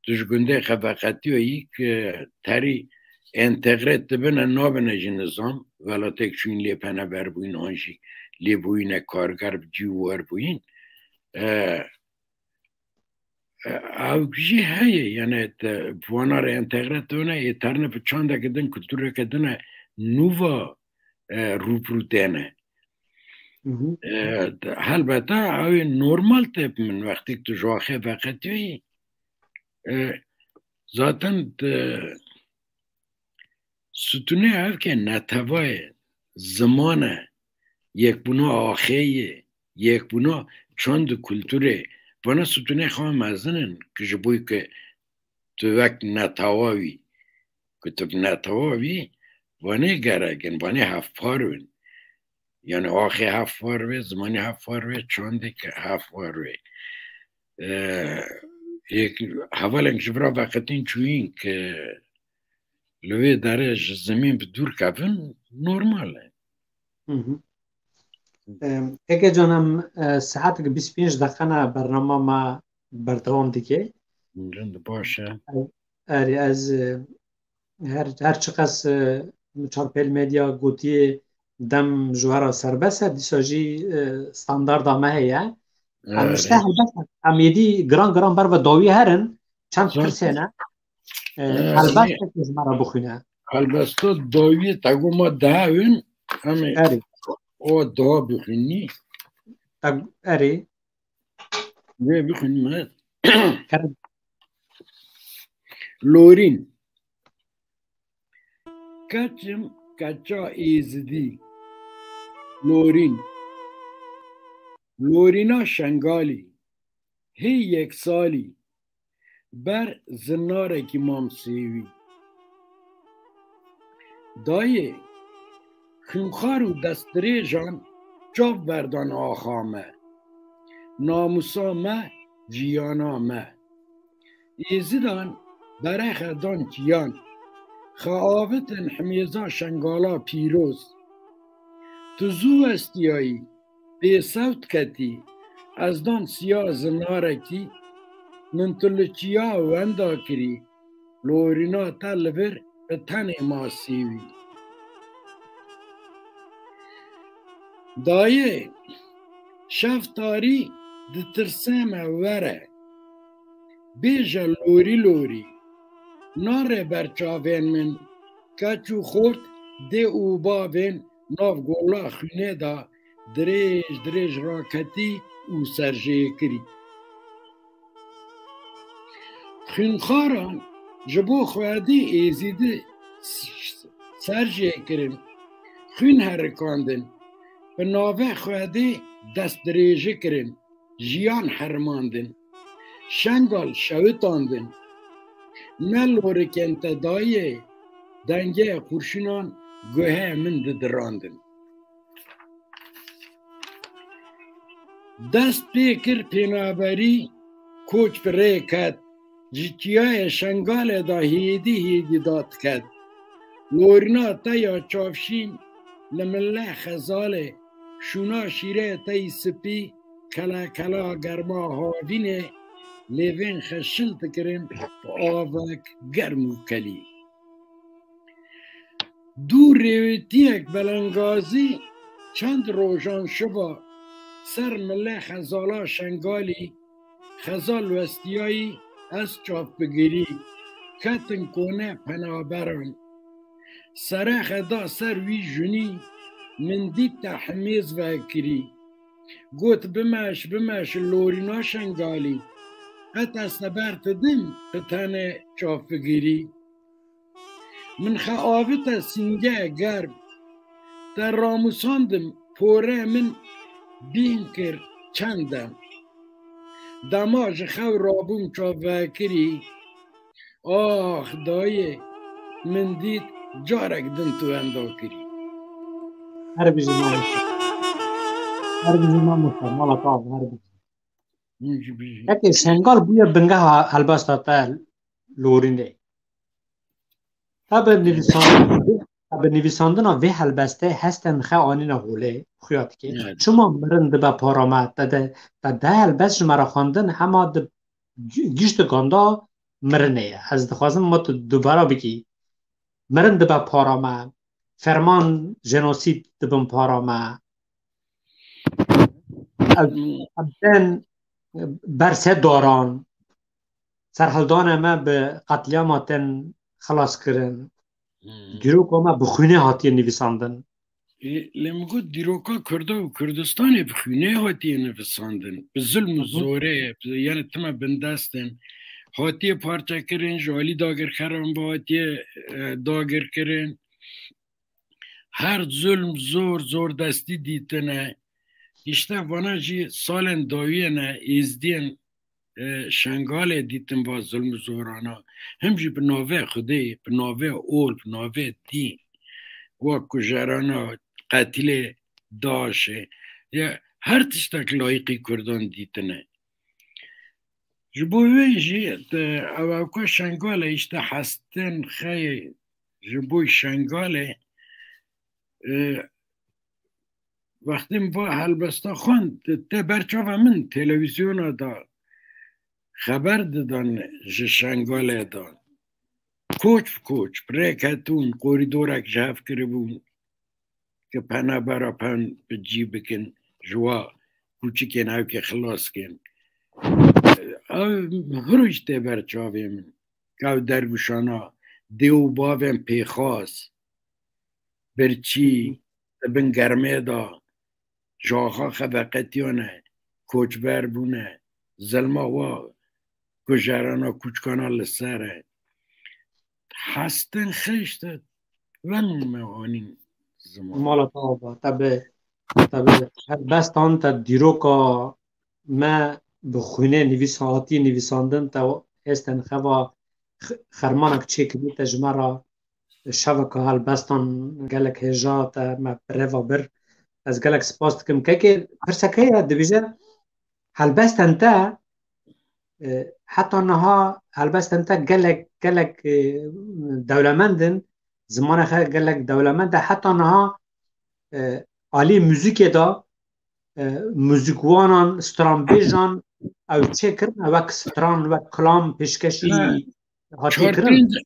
tu ji gundê xe veqetiyî ki terî entegre dibine, nabine ji nizam, welatêk çûyîn lê peneber bûyîn, an jî lê bûyîne karger bi cî û wer bûyîn. E, e, ew jî heye, yani te, vana re entegre dibine, ê terne bi çandeke din, kultureke din e nûva, e, rûbirû têne. Hı hı. E, helbete ew ê normal tê bi min, wextêk tu ji axê veqetiyî. E, zaten, e, sütunê ev ke netewayê, ziman e, yekbûna axê ye, yekbûna çand û kulturê, vana sütunê xwe mezin in, ki ji bo ke tu wek netewa wî, ku tu bi netewa wî, vanê gerek in, vanê hevpar bin. Yani axê hevpar be, zimanê hevpar be, çandê ke hevpar be. E, yek, hevalên ji vira veqetîn çûyîn ke li wê derê ji zimîn bi dûr kevin, normal e. Hı hı. Em, Keke Can, em, e, saetek bîst pênc deqe ne bernama me berdewam dike. Rind, baş e. Erê, ez, e, her, her çiqas, e, Çarpêl Medya gotiye dem ji we re serbest e, dîsa jî, e, standarda me heye. Em Erê. işte helbest, em êdî giran giran ber ve dawî herin, çend Zaten pirsê ne. E, Erê. helbest ji me re bixwîne. Helbesta dawiyê te got ma dehewin, em ê Erê. o daha bixwînî. Te, erê. Vê bixwînî me. Kerem. Lorîn. Keçim keça Êzidî. Lorîn. Lorîna Şengalî. Hê yeksalî. Ber zinarekî mam sêwî. Dayê, xûnxar û destdirêjan çav berdan axa me. Namûsa me, jiyana me. Êzidan berexe dan kiyan. Xeavitin himêza Şengala pîroz. Tu zû westiyayî, pêsewt ketî, ez dan siya zinarekî, min tu li çiya wenda kirî, lorîna te li vir bi tenê ma sêwî. Dayê, şev tarî ditirse me were. Bêje lorî lorî, nare ber çavên min, keç û xort, dê û bavên nav gola xwînê de dirêj dirêj raketî û serjêkirî. Xwînxaran ji bo xwedî êzîdî s-, s-, serjêkirin, xwîn herikandin, bi navê xwedî destdirêji kirin, jiyan herimandin, Şengal şewitandin. Ne lorikên te dayê, dengê qurşinan guhê min didirandin. Dest pê kir pênaberî, koç bi rê ket, ji çiyayê Şengalê de hêdî hêdî dadiket. Lorîna te ya çavşîn li milê xezalê, şûna şîrê te yî spî, kele kela germa havînê, lêvên xeşil dikirin bi avek germ û kelî. Dû rêwîtiyek belengazî çend rojan şiva ser milê xezala Şengalî, xezal westiyayî ez çavbigirî, ketin kone penaberan. Serexe da ser wî junî, min dît te himêz vekirî. Got, bimeş, bimeş, lorîna Şengalî. Qet ez te ber didim, bi tenê çavbigirî. Min xeavite sînge germ, te ramûsandim, porê min bîn kir çend dem. Dema ji xew rabûm çavvekirî, ax dayê, min dît carek din tu wenda kirî. Her bijî mamoste. Her bijî mamoste. Mala te ava, her bijî. Min jî bijî. Peki Şengal bûye bingeha helbesta te lorînê. Te bi nivîsandina, te bi nivîsandina vê helbestê hestên xwe anîne holê, xuya dikê. Evet. Çima mirin dibe para me? Te de, te de helbest ji me re xwendin, hema di gi-, giştikan de mirinê ye. Ez dixwazim ma tu dubara bikî. Mirin dibe para me. Ferman jenosîd dibin para me. Ev, ev tên ber sê daran. Serhildana me bi qetlîama tên xilas kirin. Hmm. Dîroka me bi xwînê hatiye nivîsandin. Ê, lê min got dîroka Kurda û Kurdistanê bi xwînê hatiye nivîsandin. Bi zulm û Hı hı. zorê, bi, yani time bindest in. Hatiye parçekirin, ji alî dagirkeran ve hatiye, e, dagirkirin. Her zulm, zor, zordestî dîtine. Îşte vana jî salên dawiyê ne êzdiyên, e, Şengalê dîtin va zulm û zorana. Him jî bi navê Xwedê, bi navê ol, bi navê dîn. Wa kujerana, qetilê DAIŞê. Ya her tiştek layîqî Kurdan dîtine. Ji bo wê jî te ew ewka Şengalê, îşte hestên xeyê ji bo Şengalê, e, wextê min va helbesta xwend, te ber çava min televîzyona da xeber didan ji Şengalê da. Koç bi koç, bi rê ketûn, korîdorek ji hev kiribûn. Ke penabera pen bi cî bikin, ji wa kûçikên ewkê xilas kin. Ew hiro jî tê ber çavê min. Ke ew dervişana dê û bavên pêxas, birçî, di bin germê de, ji axa xeveqetiyane, koçber bûne, zilma wa kujerana kûçkana li ser e. Hestin xeşt e, wen me anîn ziman. Mala te ava, te bi, te bi helbestan te dîroka me bi xwînê nivîsa-, hatiye nivîsandin, te hêstin xeva x-, xermanek çêkirî, te ji me re şeveka helbestan gelek hêja te me bi reva bir. Ez gelek spas dikim. Kekê pirsek heye, dibêje, helbestên te E, heta niha helbestên te gelek, gelek, e, dewlemend in, zimanê xwe gelek dewlemend e. Heta niha, e, alî muzîkê de, e, muzîkwanan, stranbêjan ew çêkirin, wek stran, wek kilam pêşkeşî Ha, hatî çar kirin. pênc,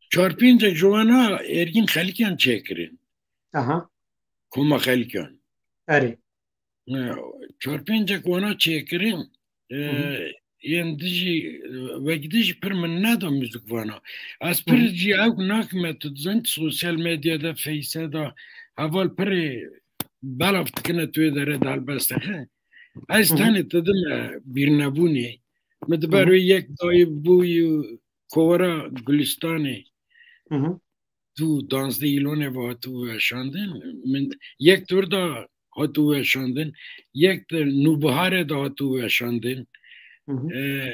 çar pêncek ji wana Ergîn Xelîkan çêkirin. Aha. Koma Xelîkan. Erê. E, çar pêncek wana çêkirin, e, Hı hı. yên dijî, e, wek dijî pir min neda muzîkvana. Ez pir Hı hı. jî ew nakim, me tu dizanî sosyal medyada, Feyse da, heval pirê belav dikine tu yê derê de helbest dixe. Ez Hı hı. tenê tu dime bîrnebûnê. Min di Hı ber hı. wê yek dayê bûyî kovara Gulistanê. Hı hı. Tu danzdeh îlonê ve hatibû weşandin. Min yek tur da hatibû weşandin. Yek de Nûbiharê de hatibû weşandin. Hı hı. E,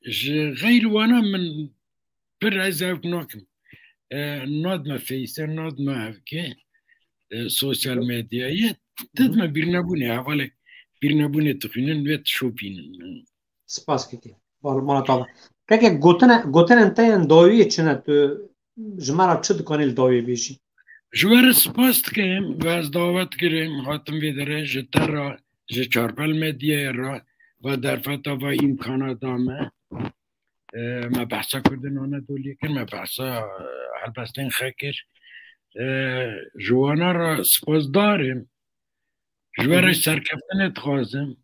ji xeyr wana min pir ez ew nakim. E, nadime Feyse, nadime hevke, e, sosyal medyayê. Hı hı. Didime bîrnebûnê, hevalek bîrnebûnê dixwînin, wê dişopînin. Spas kekê. Bal-, mala te ava. Kekê, gotine-, gotinên te yên dawiyê çi ne? Tu ji me re çi dikanî li dawiyê bêjî? Ji we re spas dikim, we ez dawet kirim, hatim vê derê ji te re, ji Çarpel Medyayê re, ve derfeta ve îmkana da me. E, me behsa Kurdên Anadoliyê kir, me behsa, e, helbestên xwe kir. E, ji wana re spasdar im. Ji we re Hı hı. serkeftinê dixwazim.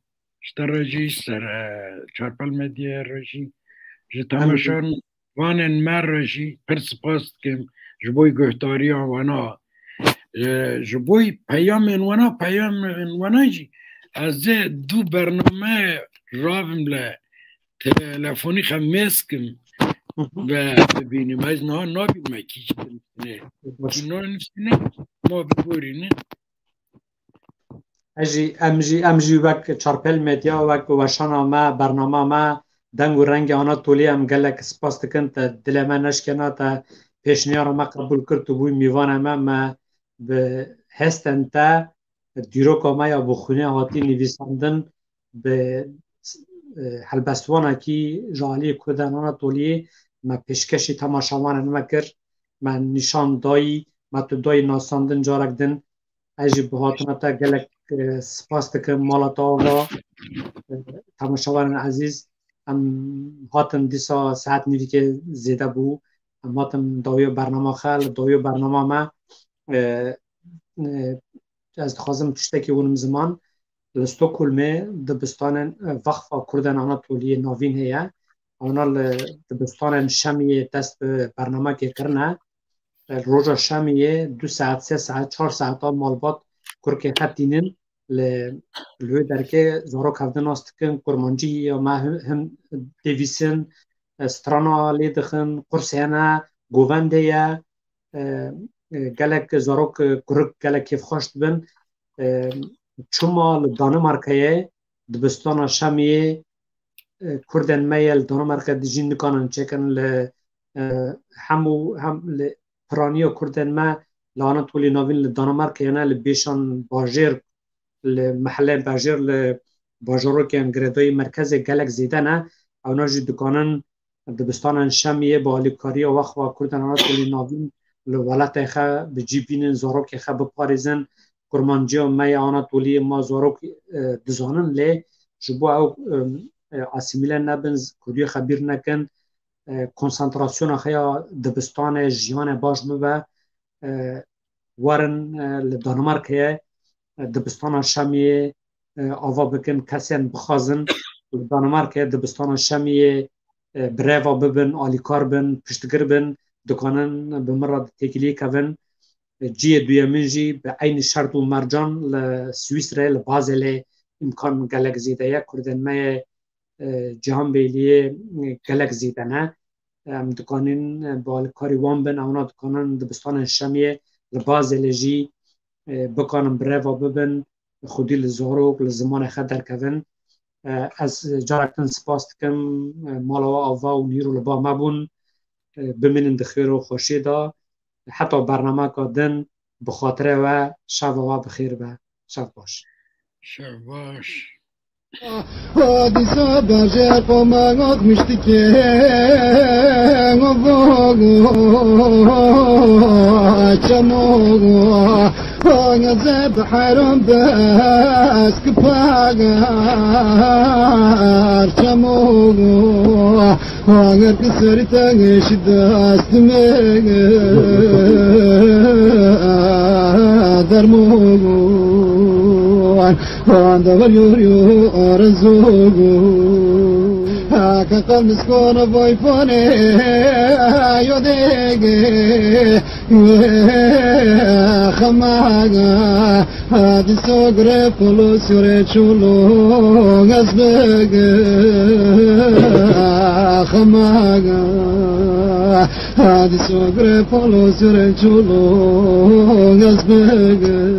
Ji te re jî ser, e, Çarpel Medyayê re jî, ji Em temaşevanên me re jî pir spas dikim ji bo guhdariya wana. E, ji bo peyamên wana, peyamên wana jî ez ê du bername rabim le telefonî xe mêz kim Hı hı. ve bibînim. Ez niha nabînim me kî ji nivîsine. Baş. Kî nivîsine, ma biborînin. Ez jî, em jî, em jî wek Çarpel Medya, wek weşana me, bernama me, Deng û Rengê Anatoliyê, em gelek spas dikin te, dilê me neşkena te, pêşniyara me qebûl kir, tu bûyî mîvanê me, me bi hestên te dîroka me ya bi xwînê hatî nivîsandin, bi, e, helbestvanekî ji aliyê Kurdan Anatoliyê me pêşkêşî temaşevanên me kir, me nîşan dayî, me tu dayî nasandin carek din. Ez jî bi hatina te gelek, e, spas dikim, mala te ava, e, temaşevanên ezîz. Em hatin dîsa saet nîvîkê zêde bû. Em hatin dawiya bernama xwe, li dawiya bernama me, e, e, ez dixwazim tiştekî winim ziman. Li Stockholmê dibistanên, e, Vexfa Kurdan Anatoliyê Navîn heye. Ewna li dibistanên Şemiyê dest bi bernamekê kirine. E, roja Şemiyê du saet, sê saet, çar saeta malbat kurkê xwe tînin. Li, li wê derkê zarok hev di nas dikin, kurmancî ya me him, him divîsin, e, strana lê dixin, qurs hene, govendê ye, e, e, gelek zarok, e, kurik gelek kêfxweş dibin. E, çima li Danimarkayê dibistana Şemiyê, e, Kurdên me yê li Danimarkayê dijîn nikanin çêkin li, e, hemû, hem li piraniya Kurdên me li Anatolî Navîn li Danimarkayê ne, li Bêşan bajêr, li meheleyên bajêr, li bajarokên girêdayî merkezê gelek zêde ne. Ewna jî dikanin dibistanên Şemiyê bi alîkariya Wexfa Kurdan Anatolî Navîn li welatê xwe bi cî bînin, zarokê xwe biparêzin. Kurmanciya me ya Anatoliyê ma zarok, e, dizanin, lê ji bo ew, e, e, asîmîle nebin, kurdiyê xwe bîr nekin, e, konsantrasyona xwe ya dibistanê, jiyanê baş bibe, e, werin, e, li Danimarkayê, e, dibistana Şemiyê, e, ava bikin, kesên bixwazin li Danimarkayê dibistana Şemiyê, e, birêva bibin, alîkar bin, piştgir bin, dikanin bi min re têkiliyê kevin. E, cihê duyemin jî bi eynî şert û mercan li Swîsreyê, li Bazelê îmkan gelek zêde ye. Kurdên me yê, e, Cîhanbêliyê, e, gelek zêde ne. Em dikanin, e, bi alîkarî wan bin, ewna dikanin dibistanên Şemiyê li Bazelê jî, e, bikanin birêva bibin, xwedî li zarok, li zimanê xwe derkevin. E, ez carek din spas dikim, e, mala we ava û nîro li ba me bûn. E, bimînin di xêr û xweşiyê de. Heta bernameka din bi xatirê we, şeva we bi xêr be. Şev baş. Şev baş. Dîsa berjê qomangok miştikê, çemo Hangeze bi heram dest ki pagar çemo. Hanger ki serî tengiş dest me dermo. Hande ver yor yor rezo. Haka kalmis kona vay fane yo dege. Xemaga, hadi sogre polo sore çolo gazbege. Xemaga, hadi sogre polo sore çolo gazbege.